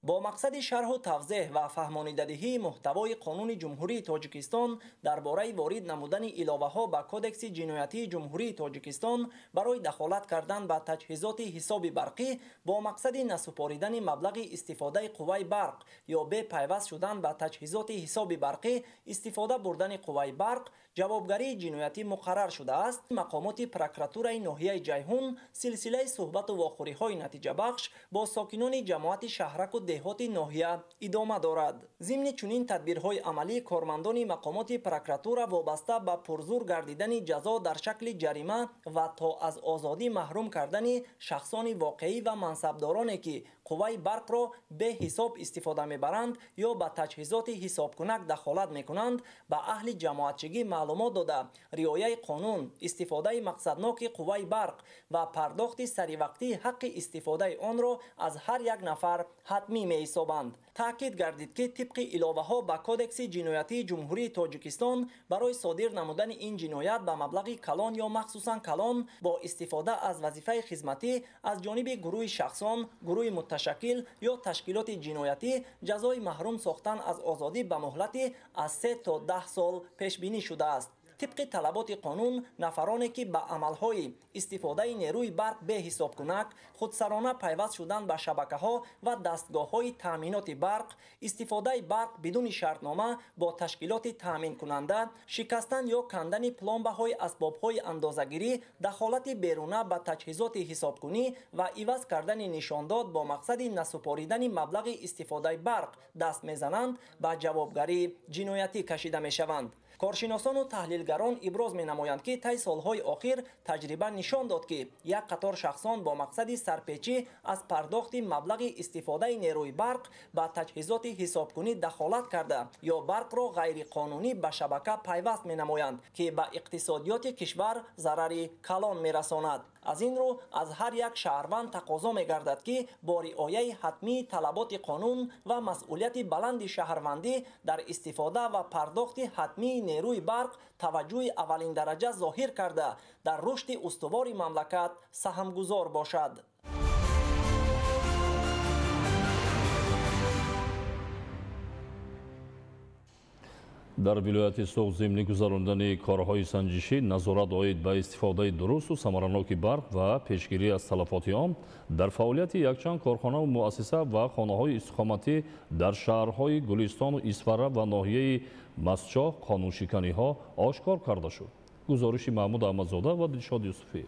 Бо мақсади шарҳу тавзеҳ ва фаҳмонидадиҳии муҳтавои қонуни Ҷумҳурии Тоҷикистон дар бораи ворид намудани иловаҳо ба Кодекси ҷиноятии Ҷумҳурии Тоҷикистон барои дахолат кардан ба таҷҳизоти ҳисоби барқӣ бо мақсади насупоридани маблағи истифодаи қувваи барқ ё бепайваст шудан ба таҷҳизоти ҳисоби барқӣ истифода бурдани қувваи барқ ҷавобгарии ҷиноятӣ муқаррар шудааст. Мақомоти прокуратураи ноҳияи Ҷайҳун силсилаи суҳбату вохӯриҳои натиҷабахш бо сокинони ҷамоати шаҳраку деҳоти ноҳия идома дорад. Зимни чунин тадбирҳои амалӣ кормандони мақомоти прокуратура вобаста ба пурзур гардидани ҷазо дар шакли ҷарима ва то аз озодӣ маҳрум кардани шахсони воқеӣ ва мансабдороне, ки қувваи барқро беҳисоб истифода мебаранд ё ба таҷҳизоти ҳисобкунак дахолат мекунанд, ба аҳли ҷамоатчигӣ маълумот дода, риояи қонун, истифодаи мақсадноки қувваи барқ ва пардохти саривақтии ҳаққи истифодаи онро аз ҳар як нафар ҳатмӣ меҳисобанд. Таъкид гардид, ки тибқи иловаҳо ба Кодекси ҷиноятии Ҷумҳурии Тоҷикистон барои содир намудани ин ҷиноят ба маблағи калон ё махсусан калон бо истифода аз вазифаи хизматӣ аз ҷониби гурӯҳи шахсон, гурӯҳи мутташаккил ё ташкилоти ҷиноятӣ ҷазои маҳрум сохтан аз озодӣ ба муҳлати аз 3 то 10 сол пешбинӣ шудааст. Тибқи талаботи қонун, нафароне, ки ба амалҳои истифодаи нерӯи барқ беҳисобкунак, худсарона пайваст шудан ба шабакаҳо ва дастгоҳҳои таъминоти барқ, истифодаи барқ бидуни шартнома бо ташкилоти таъминкунанда, шикастан ё кандани пломбаҳои асбобҳои андозагирӣ, дахолати беруна ба таҷҳизоти ҳисобкунӣ ва иваз кардани нишондод бо мақсади насупоридани маблағи истифодаи барқ даст мезананд, ба ҷавобгарии ҷиноятӣ кашида мешаванд. Коршиносону таҳлилгарон иброз менамоянд, ки тай солҳои охир таҷриба нишон дод, ки як қатор шахсон бо мақсади сарпечӣ аз пардохти маблағи истифодаи нерӯи барқ ба таҷҳизоти ҳисобкунӣ дахолат карда ё барқро ғайриқонунӣ ба шабака пайваст менамоянд, ки ба иқтисодиёти кишвар зарари калон мерасонад. Аз ин рӯ аз ҳар як шаҳрванд тақозо мегардад, ки бо риояи ҳатмии талаботи қонун ва масъулияти баланди шаҳрвандӣ дар истифода ва пардохти ҳатмии нерӯи барқ таваҷҷӯҳи аввалиндараҷа зоҳир карда, дар рушди устувори мамлакат саҳмгузор бошад. Дар вилояти Суғд зимни гузарондани корҳои санҷишӣ назорат оид ба истифодаи дурусту самараноки барқ ва пешгирӣ аз талафоти он дар фаъолияти якчанд корхонаву муассиса ва хонаҳои истиқоматӣ дар шаҳрҳои Гулистону Исфара ва ноҳияи Мастчоҳ қонуншиканиҳо ошкор карда шуд. Гузориши Маҳмуд Аҳмадзода ва Дилшод Юсуфӣ.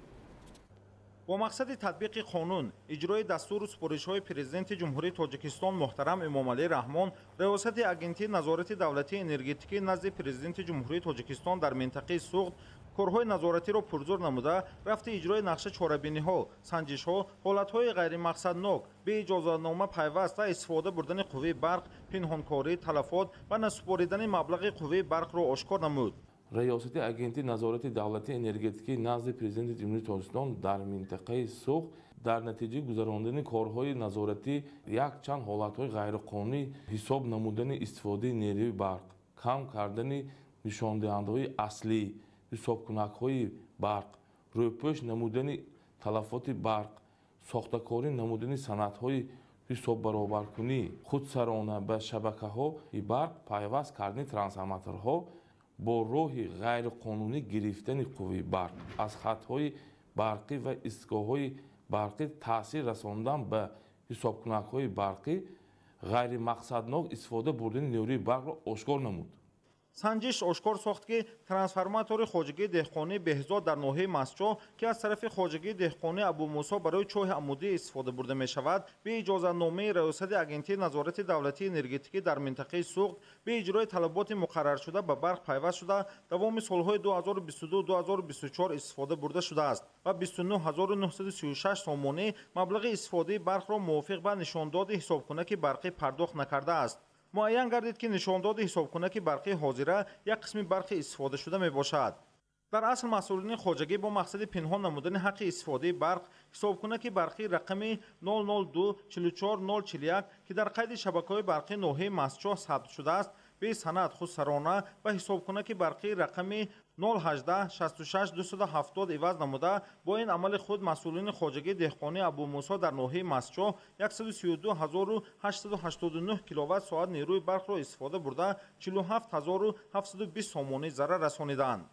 Бо мақсади татбиқи қонун, иҷрои дастуру супоришҳои Президенти Ҷумҳурии Тоҷикистон муҳтарам Эмомалӣ Раҳмон, Раёсати Агентии назорати давлатии энергетикӣ назди Президенти Ҷумҳурии Тоҷикистон дар минтақаи Суғд корҳои назоратиро пурзур намуда, рафти иҷрои нақша чорабиниҳо, санҷишҳо, ҳолатҳои ғайримақсаднок, беиҷозатнома пайваст ва истифода бурдани қувваи барқ, пинҳонкорӣ, талафот ва насупоридани маблағи қувваи барқро ошкор намуд. Раёсати Агентии назорати давлатии энергетикӣ назди Президенти Ҷумҳурии Тоҷикистон дар минтақаи Суғд дар натиҷаи гузарондани корҳои назоратӣ якчанд ҳолатҳои ғайриқонунӣ ҳисоб намудани истифодаи нерӯи барқ, кам кардани нишондиҳандаҳои аслӣ, ҳисобкунакҳои барқ, рӯпӯш намудани талафоти барқ, сохтакорӣ намудани санадҳои ҳисоббаробаркунӣ, худсарона ба шабакаҳои барқ пайваст кардани трансформаторҳо, бо роҳи ғайриқонунӣ гирифтани қувваи барқ аз хатҳои барқӣ ва истгоҳҳои барқӣ, таъсир расондан ба ҳисобкунакҳои барқӣ, ғайримақсаднок истифода бурдани нерӯи барқро ошкор намуд. Санҷиш ошкор сохт, ки трансформатори хоҷагии деҳқонии Беҳзод дар ноҳияи Мастчоҳ, ки аз тарафи хоҷагии деҳқонии Абумусо барои чоҳи амудӣ истифода бурда мешавад, беиҷозатномаи Раёсати Агентии назорати давлатии энергетикӣ дар минтақаи Суғд бе иҷрои талаботи муқарраршуда ба барқ пайваст шуда, давоми солҳои 2022-2024 истифода бурда шудааст ва 29936 сомонӣ маблағи истифодаи барқро мувофиқ ба нишондоди ҳисобкунаки барқӣ пардохт накардааст. Муайян гардид, ки нишондоди ҳисобкунаки барқии ҳозира як қисми барқи истифодашуда мебошад. Дар асл масъулини хоҷагӣ бо мақсади пинҳон намудани ҳаққи истифодаи барқ ҳисобкунаки барқии рақами 00244041, ки дар қайди шабакаҳои барқии ноҳияи Мастчоҳ сабт шудааст, бесанад худсарона ба ҳисобкунаки барқии рақами 01866270 иваз намуда, бо ин амали худ масъулини хоҷагии деҳқонии Абумусо дар ноҳияи Мастчоҳ 132889 киловатт соат нерӯи барқро истифода бурда, 47720 сомонӣ зарар расониданд.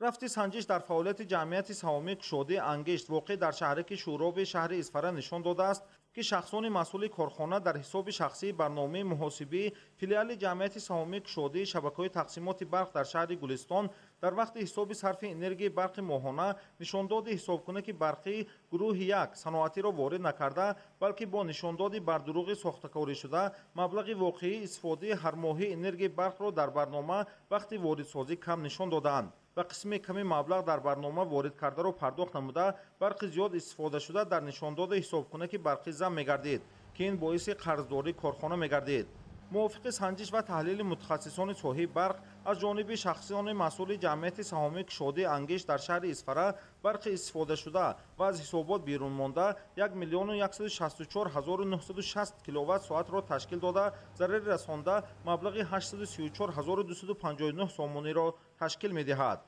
Рафти санҷиш дар фаъолияти ҷамъияти саҳомии кушодии Ангишт воқеъ дар шаҳраки Шӯроби шаҳри Исфара нишон додааст, ки шахсони масъули корхона дар ҳисоби шахсии барномаи муҳосибии филиали ҷамъияти саҳомии кушодии шабакаҳои тақсимоти барқ дар шаҳри Гулистон дар вақти ҳисоби сарфи энергияи барқи моҳона нишондоди ҳисобкунаки барқии гурӯҳи 1 саноатиро ворид накарда, балки бо нишондоди бардурӯғи сохтакорӣшуда маблағи воқеии истифодаи ҳармоҳии энергияи барқро дар барнома вақти воридсозӣ кам нишон додаанд ва қисми ками маблағ дар барнома ворид кардаро пардохт намуда, барқи зиёд истифодашуда дар нишондоди ҳисобкунаки барқӣ зам мегардид, ки ин боиси қарздории корхона мегардид. Мувофиқи санҷиш ва таҳлили мутахассисони соҳаи барқ аз ҷониби шахсони масъули ҷамъияти саҳомии кушодии Ангишт дар шаҳри Исфара барқи истифодашуда ва аз ҳисобот берун монда 1 164 960 киловатт соатро ташкил дода, зарари расонда маблағи 834 259 сомониро ташкил медиҳад.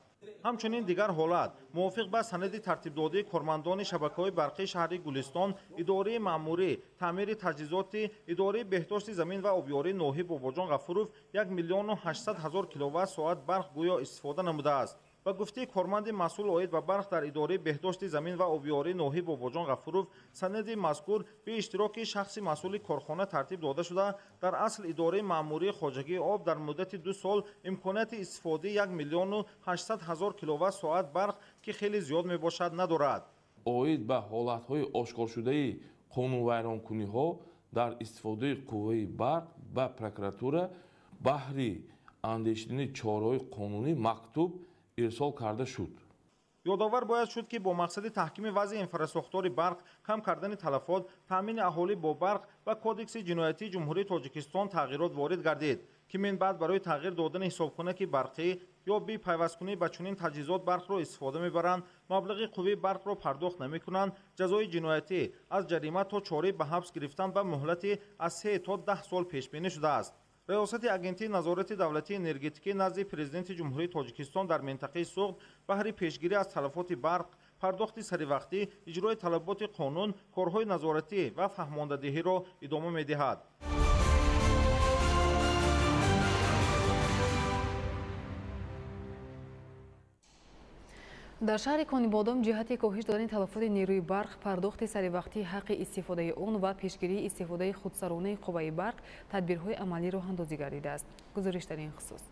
Ҳамчунин дигар ҳолат мувофиқ ба санади тартибдодии кормандони шабакаҳои барқии шаҳри Гулистон, идораи маъмурӣ, таъмири таҷҳизоти идораи беҳдошти замин ва обёрии ноҳияи Бобоҷон Ғафуров 1 800 000 киловатт соат барқ гӯё истифода намудааст. Ба гуфтаи корманди масъул оид ба барқ дар идораи беҳдошти замин ва обёрии ноҳияи Бобоҷон Ғафуров, санади мазкур бе иштироки шахси масъули корхона тартиб дода шуда, дар асл идораи маъмурии хоҷагии об дар муддати 2 сол имконияти истифодаи 1 800 000 киловатт соат барқ, ки хеле зиёд мебошад, надорад. Оид ба ҳолатҳои ошкоршудаи қонунвайронкуниҳо дар истифодаи қувваи барқ ба прокуратура баҳри андешидани чораҳои қонунӣ мактуб ирсол карда шуд. Ёдовар бояд шуд, ки бо мақсади таҳкими вазъи инфрасохтори барқ, кам кардани талафот, таъмини аҳолӣ бо барқ ва Кодекси ҷиноятии Ҷумҳурии Тоҷикистон тағйирот ворид гардид, ки минбаъд барои тағйир додани ҳисобкунаки барқӣ ё бепайвасткунӣ ба чунин таҷҳизот барқро истифода мебаранд, маблағи қувваи барқро пардохт намекунанд, ҷазои ҷиноятӣ аз ҷарима то чораи ба ҳабс гирифтан ба муҳлати аз 3 то 10 сол пешбинӣ шудааст. Раёсати Агентии назорати давлатии энергетикӣ назди Президенти Ҷумҳурии Тоҷикистон дар минтақаи Суғд баҳри пешгирӣ аз талафоти барқ, пардохти саривақтӣ, иҷрои талаботи қонун, корҳои назоратӣ ва фаҳмондадиҳиро идома медиҳад. Дар шаҳри Конибодом ҷиҳати коҳиш додани талафоти нерӯи барқ, пардохти саривақтии ҳаққи истифодаи он ва пешгирии истифодаи худсаронаи қувваи барқ тадбирҳои амалӣ роҳандозӣ гардидааст. Гузориш дар ин хусус.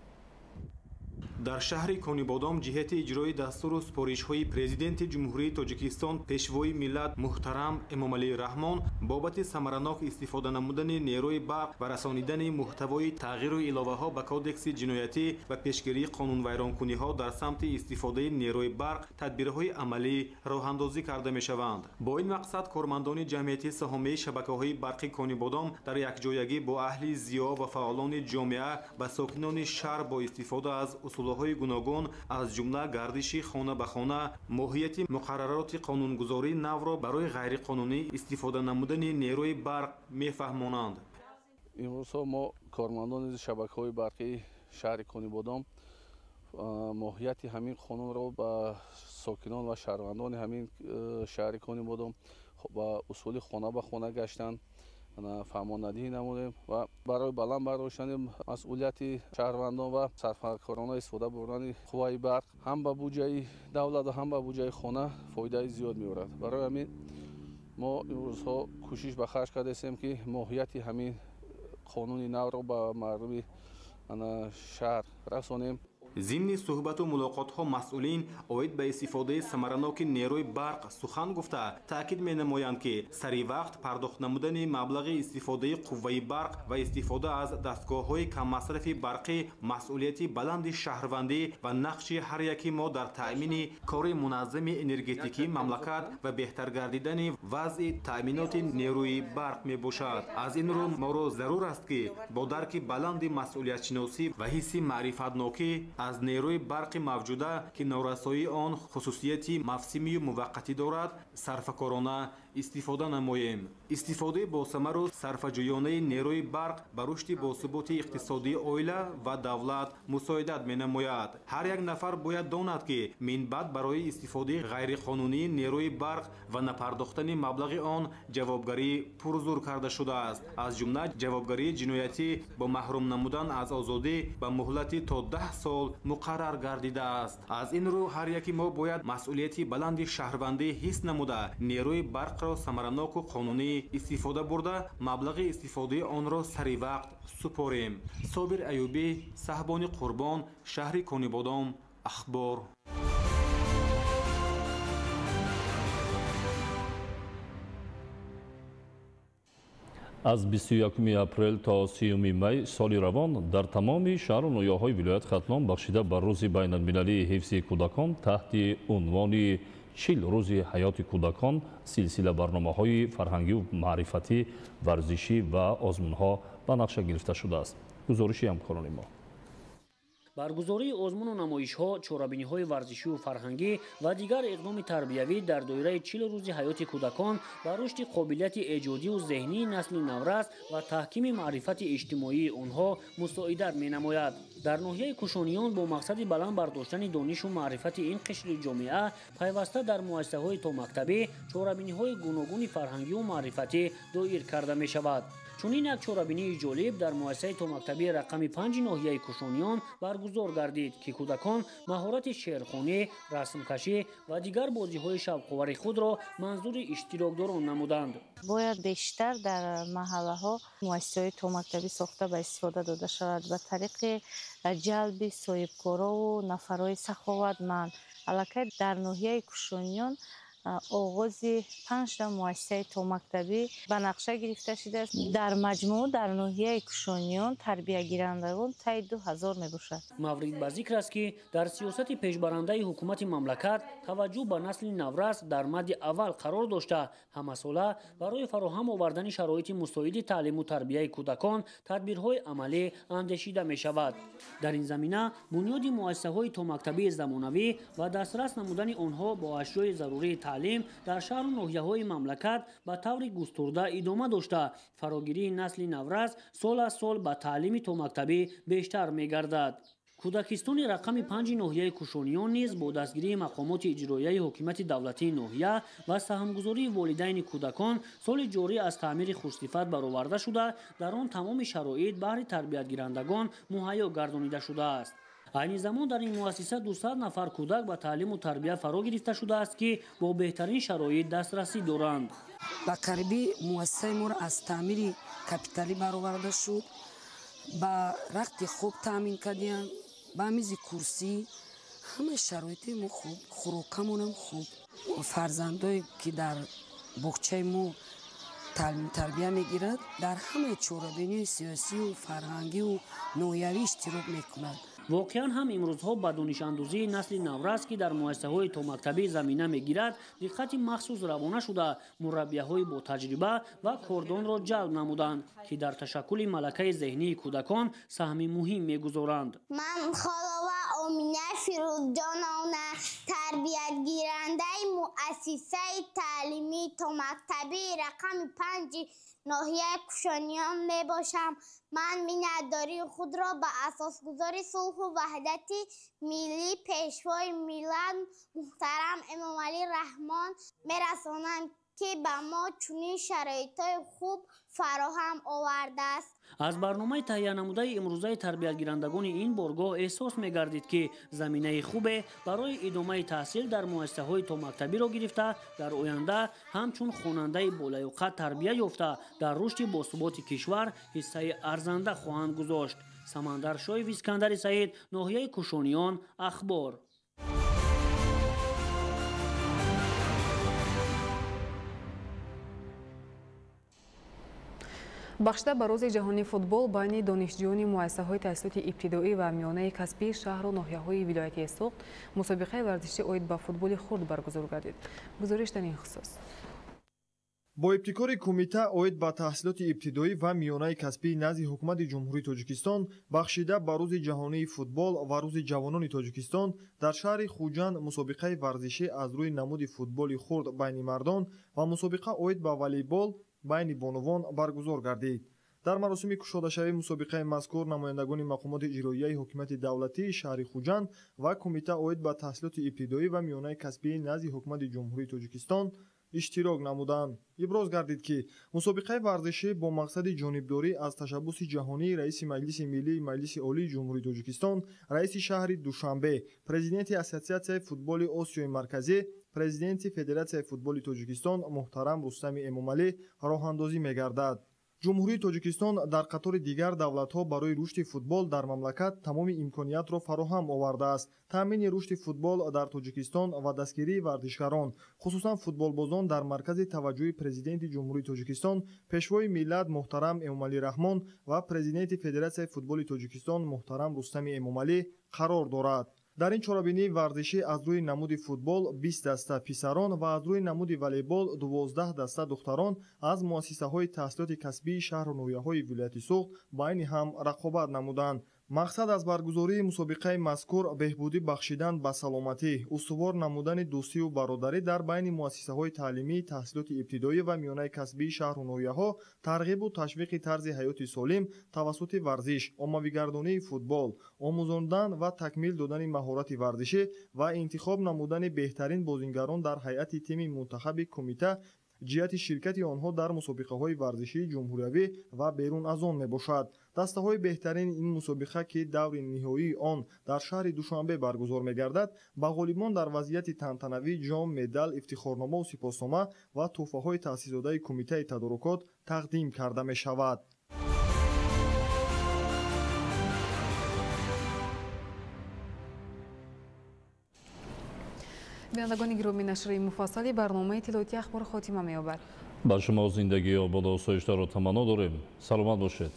Дар шаҳри Конибодом ҷиҳати иҷрои дастуру супоришҳои Президенти Ҷумҳурии Тоҷикистон Пешвои миллат муҳтарам Эмомалӣ Раҳмон бобати самаранок истифода намудани нерӯи барқ ва расонидани муҳтавои тағйиру иловаҳо ба Кодекси ҷиноятӣ ва пешгирии қонунвайронкуниҳо дар самти истифодаи нерӯи барқ тадбирҳои амалӣ роҳандозӣ карда мешаванд. Бо ин мақсад кормандони ҷамъияти саҳомии шабакаҳои барқи Конибодом дар якҷоягӣ бо аҳли зиё ва фаъолони ҷомеа ба сокинони шаҳр бо истифода аз усулҳои гуногун, аз ҷумла гардиши хона ба хона, моҳияти муқаррароти қонунгузории навро барои ғайриқонунӣ истифода намудани нерӯи барқ мефаҳмонанд. Имрӯзҳо мо кормандони шабакаҳои барқии шаҳри Конибодом моҳияти ҳамин қонунро ба сокинон ва шаҳрвандони ҳамин шаҳри Конибодом ба усули хона ба хона гаштан фаҳмонадиҳӣ намудем ва барои баланд бардоштани масъулияти шаҳрвандон ва сарфакорона истифода бурдани қувваи барқ ҳам ба буҷаи давлат ва ҳам ба буҷаи хона фоидаи зиёд меорад. Барои ҳамин мо имрӯзҳо кӯшиш ба харҷ кардастем, ки моҳияти ҳамин қонуни навро ба мардуми шаҳр расонем. Зимни суҳбату мулоқотҳо масъулин оид ба истифодаи самараноки нерӯи барқ сухан гуфта, таъкид менамоянд, ки сари вақт пардохт намудани маблағи истифодаи қувваи барқ ва истифода аз дастгоҳҳои каммасрафи барқӣ масъулияти баланди шаҳрвандӣ ва нақши ҳар яки мо дар таъмини кори муназзами энергетикии мамлакат ва беҳтар гардидани вазъи таъминоти нерӯи барқ мебошад. Аз ин рӯ моро зарур аст, ки бо дарки баланди масъулиятшиносӣ ва ҳисси маърифатнокӣ аз нерӯи барқи мавҷуда, ки норасоии он хусусияти мавсимию муваққатӣ дорад, сарфакорона истифода намоем. Истифодаи босамару сарфаҷӯёнаи нерӯи барқ ба рушди босуботи иқтисодии оила ва давлат мусоидат менамояд. Ҳар як нафар бояд донад, ки минбаъд барои истифодаи ғайриқонунии нерӯи барқ ва напардохтани маблағи он ҷавобгарӣ пурзур карда шудааст, аз ҷумла ҷавобгарии ҷиноятӣ бо маҳрум намудан аз озодӣ ба муҳлати то 10 сол муқаррар гардидааст. Аз ин рӯ ҳар яки мо бояд масъулияти баланди шаҳрвандӣ ҳис намуда, нерӯи барқро самараноку қонунӣ истифода бурда, маблағи истифодаи онро сари вақт супорем. Собир Аюбӣ, Саҳбони Қурбон, шаҳри Конибодом, Ахбор. Аз 21 апрел то 30 май соли равон дар тамоми шаҳру ноҳияҳои вилояти Хатлон бахшида ба рӯзи байналмилалии ҳифзи кӯдакон таҳти унвони 40 рӯзи ҳаёти кӯдакон силсила барномаҳои фарҳангию маърифатӣ, варзишӣ ва озмунҳо ба нақша гирифта шудааст. Гузориши ҳамкорони мо. Баргузории озмуну намоишҳо, чорабиниҳои варзишию фарҳангӣ ва дигар иқдоми тарбиявӣ дар доираи 40 рӯзи ҳаёти кӯдакон ба рушди қобилияти эҷодию зеҳнии насли наврас ва таҳкими маърифати иҷтимоии онҳо мусоидат менамояд. Дар ноҳияи Кушониён бо мақсади баланд бардоштани донишу маърифати ин қишри ҷомеа пайваста дар муассисаҳои томактабӣ чорабиниҳои гуногуни фарҳангию маърифатӣ доир карда мешавад. Чунин як чорабинии ҷолиб дар муассисаи томактабии рақами 5 ноҳияи Кушониён баргузор гардид, ки кӯдакон маҳорати шеърхонӣ, расмкашӣ ва дигар бозиҳои шавқовари худро манзури иштирокдорон намуданд. Бояд бештар дар маҳаллаҳо муассисаҳои томактабӣ сохта ба истифода дода шавад ба тариқи ҷалби соҳибкорову нафарҳои саховатманд. Аллакай дар ноҳияи Кушониён оғози 5 муассисаи томактабӣ ба нақша гирифта шудааст. Дар маҷмӯъ дар ноҳияи Кушониён тарбиягирандагон таи 2000 мебошад. Маврид ба зикр аст, ки дар сиёсати пешбарандаи ҳукумати мамлакат таваҷҷӯҳ ба насли наврас дар мадди аввал қарор дошта, ҳамасола барои фароҳам овардани шароити мусоиди таълиму тарбияи кӯдакон тадбирҳои амалӣ андешида мешавад. Дар ин замина бунёди муассисаҳои томактабии замонавӣ ва дастрас намудани онҳо бо ашёи зарурии таълим дар шаҳру ноҳияҳои мамлакат ба таври густурда идома дошта, фарогирии насли наврас сол аз сол ба таълими томактабӣ бештар мегардад. Кӯдакистони рақами 5 ноҳияи Кушониён низ бо дастгирии мақомоти иҷроияи ҳокимияти давлатии ноҳия ва саҳмгузории волидайни кӯдакон соли ҷорӣ аз таъмири хушсифат бароварда шуда, дар он тамоми шароит баҳри тарбиятгирандагон муҳайё гардонида шудааст. Айни замон дар ин муассиса 200 нафар кӯдак ба таълиму тарбия фаро гирифта шудааст, ки бо беҳтарин шароит дастрасӣ доранд. Ба қарибӣ муассисаи моро аз таъмири капиталӣ бароварда шуд, ба рахти хоб таъмин кардиянд, Ба мизи курсӣ ҳамаи шароити мо хуб, хӯрокамонам хуб. Фарзандое ки дар боғчаи мо таълиму тарбия мегирад, дар ҳамаи чорабиниҳои сиёсию фарҳангию ноҳиявӣ иштирок мекунад. Воқеан ҳам имрӯзҳо ба донишандӯзии насли наврас, ки дар муассисаҳои томактабӣ замина мегирад, диққати махсус равона шуда, мураббияҳои ботаҷриба ва кордонро ҷалб намуданд, ки дар ташаккули малакаи зеҳнии кӯдакон саҳми муҳим мегузоранд. Ман Холова Омина Фирӯзҷоновна, тарбиятгирандаи муассисаи таълимии томактабии рақами 5 ноҳияи Кушониён мебошам. Ман миннатдории худро ба асосгузори сулҳу ваҳдати миллӣ, Пешвои миллат муҳтарам Эмомалӣ Раҳмон мерасонам, ки ба мо чунин шароитҳои хуб фароҳам овардааст. Аз барномаи таҳиянамудаи имрӯзаи тарбиятгирандагони ин боргоҳ эҳсос мегардид, ки заминаи хубе барои идомаи таҳсил дар муассисаҳои томактабиро гирифта, дар оянда ҳамчун хонандаи болаёқат тарбия ёфта, дар рушди босуботи кишвар ҳиссаи арзанда хоҳанд гузошт. Самандар Шоев, Искандари Саид, ноҳияи Кушониён, Ахбор. Бахшида ба рӯзи ҷаҳонии футбол байни донишҷӯёни муассисаҳои таҳсилоти ибтидоӣ ва миёнаи касбии шаҳру ноҳияҳои вилояти Суғд мусобиқаи варзишӣ оид ба футболи хурд баргузор гардид. Гузориш дар ин хусус. Бо ибтикори кумита оид ба таҳсилоти ибтидоӣ ва миёнаи касбии назди ҳукумати Ҷумҳурии Тоҷикистон бахшида ба рӯзи ҷаҳонии футбол ва рӯзи ҷавонони Тоҷикистон дар шаҳри Хуҷанд мусобиқаи варзишӣ аз рӯи намуди футболи хурд байни мардон ва мусобиқа оид ба волейбол байни бонувон баргузор гардид. Дар маросими кушодашавии мусобиқаи мазкур намояндагони мақомоти иҷроияи ҳокимияти давлатии шаҳри Хуҷанд ва кумита оид ба таҳсилоти ибтидоӣ ва миёнаи касбии назди ҳукумати Ҷумҳурии Тоҷикистон иштирок намуданд. Иброз гардид, ки мусобиқаи варзишӣ бо мақсади ҷонибдорӣ аз ташаббуси ҷаҳонии раиси Маҷлиси Миллии Маҷлиси Олии Ҷумҳурии Тоҷикистон, раиси шаҳри Душанбе, президенти Ассотсиатсияи футболи Осиёи Марказӣ, президенти Федератсияи футболи Тоҷикистон муҳтарам Рустами Эмомалӣ роҳандозӣ мегардад. Ҷумҳурии Тоҷикистон дар қатори дигар давлатҳо барои рушди футбол дар мамлакат тамоми имкониятро фароҳам овардааст. Таъмини рушди футбол дар Тоҷикистон ва дастгирии варзишгарон, хусусан футболбозон, дар маркази таваҷҷӯҳи президенти Ҷумҳурии Тоҷикистон, Пешвои миллат муҳтарам Эмомалӣ Раҳмон ва президенти Федератсияи футболи Тоҷикистон муҳтарам Рустами Эмомалӣ қарор дорад. Дар ин чорабинии варзишӣ аз рӯи намуди футбол 20 даста писарон ва аз рӯи намуди волейбол 12 даста духтарон аз муассисаҳои таҳсилоти касбии шаҳру ноҳияҳои вилояти Суғд байни ҳам рақобат намуданд. Мақсад аз баргузории мусобиқаи мазкур беҳбудӣ бахшидан ба саломатӣ, устувор намудани дӯстию бародарӣ дар байни муассисаҳои таълимии таҳсилоти ибтидоӣ ва миёнаи касбии шаҳру ноҳияҳо, тарғибу ташвиқи тарзи ҳаёти солим тавассути варзиш, оммавигардонии футбол, омӯзондан ва такмил додани маҳорати варзишӣ ва интихоб намудани беҳтарин бозингарон дар ҳайати тими мунтахаби кумита ҷиҳати ширкати онҳо дар мусобиқаҳои варзишии ҷумҳуриявӣ ва берун аз он мебошад. Дастаҳои беҳтарини ин мусобиқа, ки даври ниҳоии он дар шаҳри Душанбе баргузор мегардад, ба ғолибон дар вазъияти тантанавӣ ҷом, медал, ифтихорномаву сипоснома ва тӯҳфаҳои таъсисдодаи кумитаи тадорукот тақдим карда мешавад. Бинандагони гиромӣ, нашри муфассали барномаи иттилоотии Ахбор хотима меёбад. Ба шумо зиндагии ободу осоиштаро таманно дорем. Саломат бошед.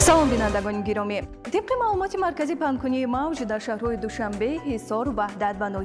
Салом, бинандагони гиромӣ. Тибқи маълумоти маркази паҳнкунии мавҷ дар шаҳрҳои Душанбе, Ҳисор, Ваҳдат ва ноҳия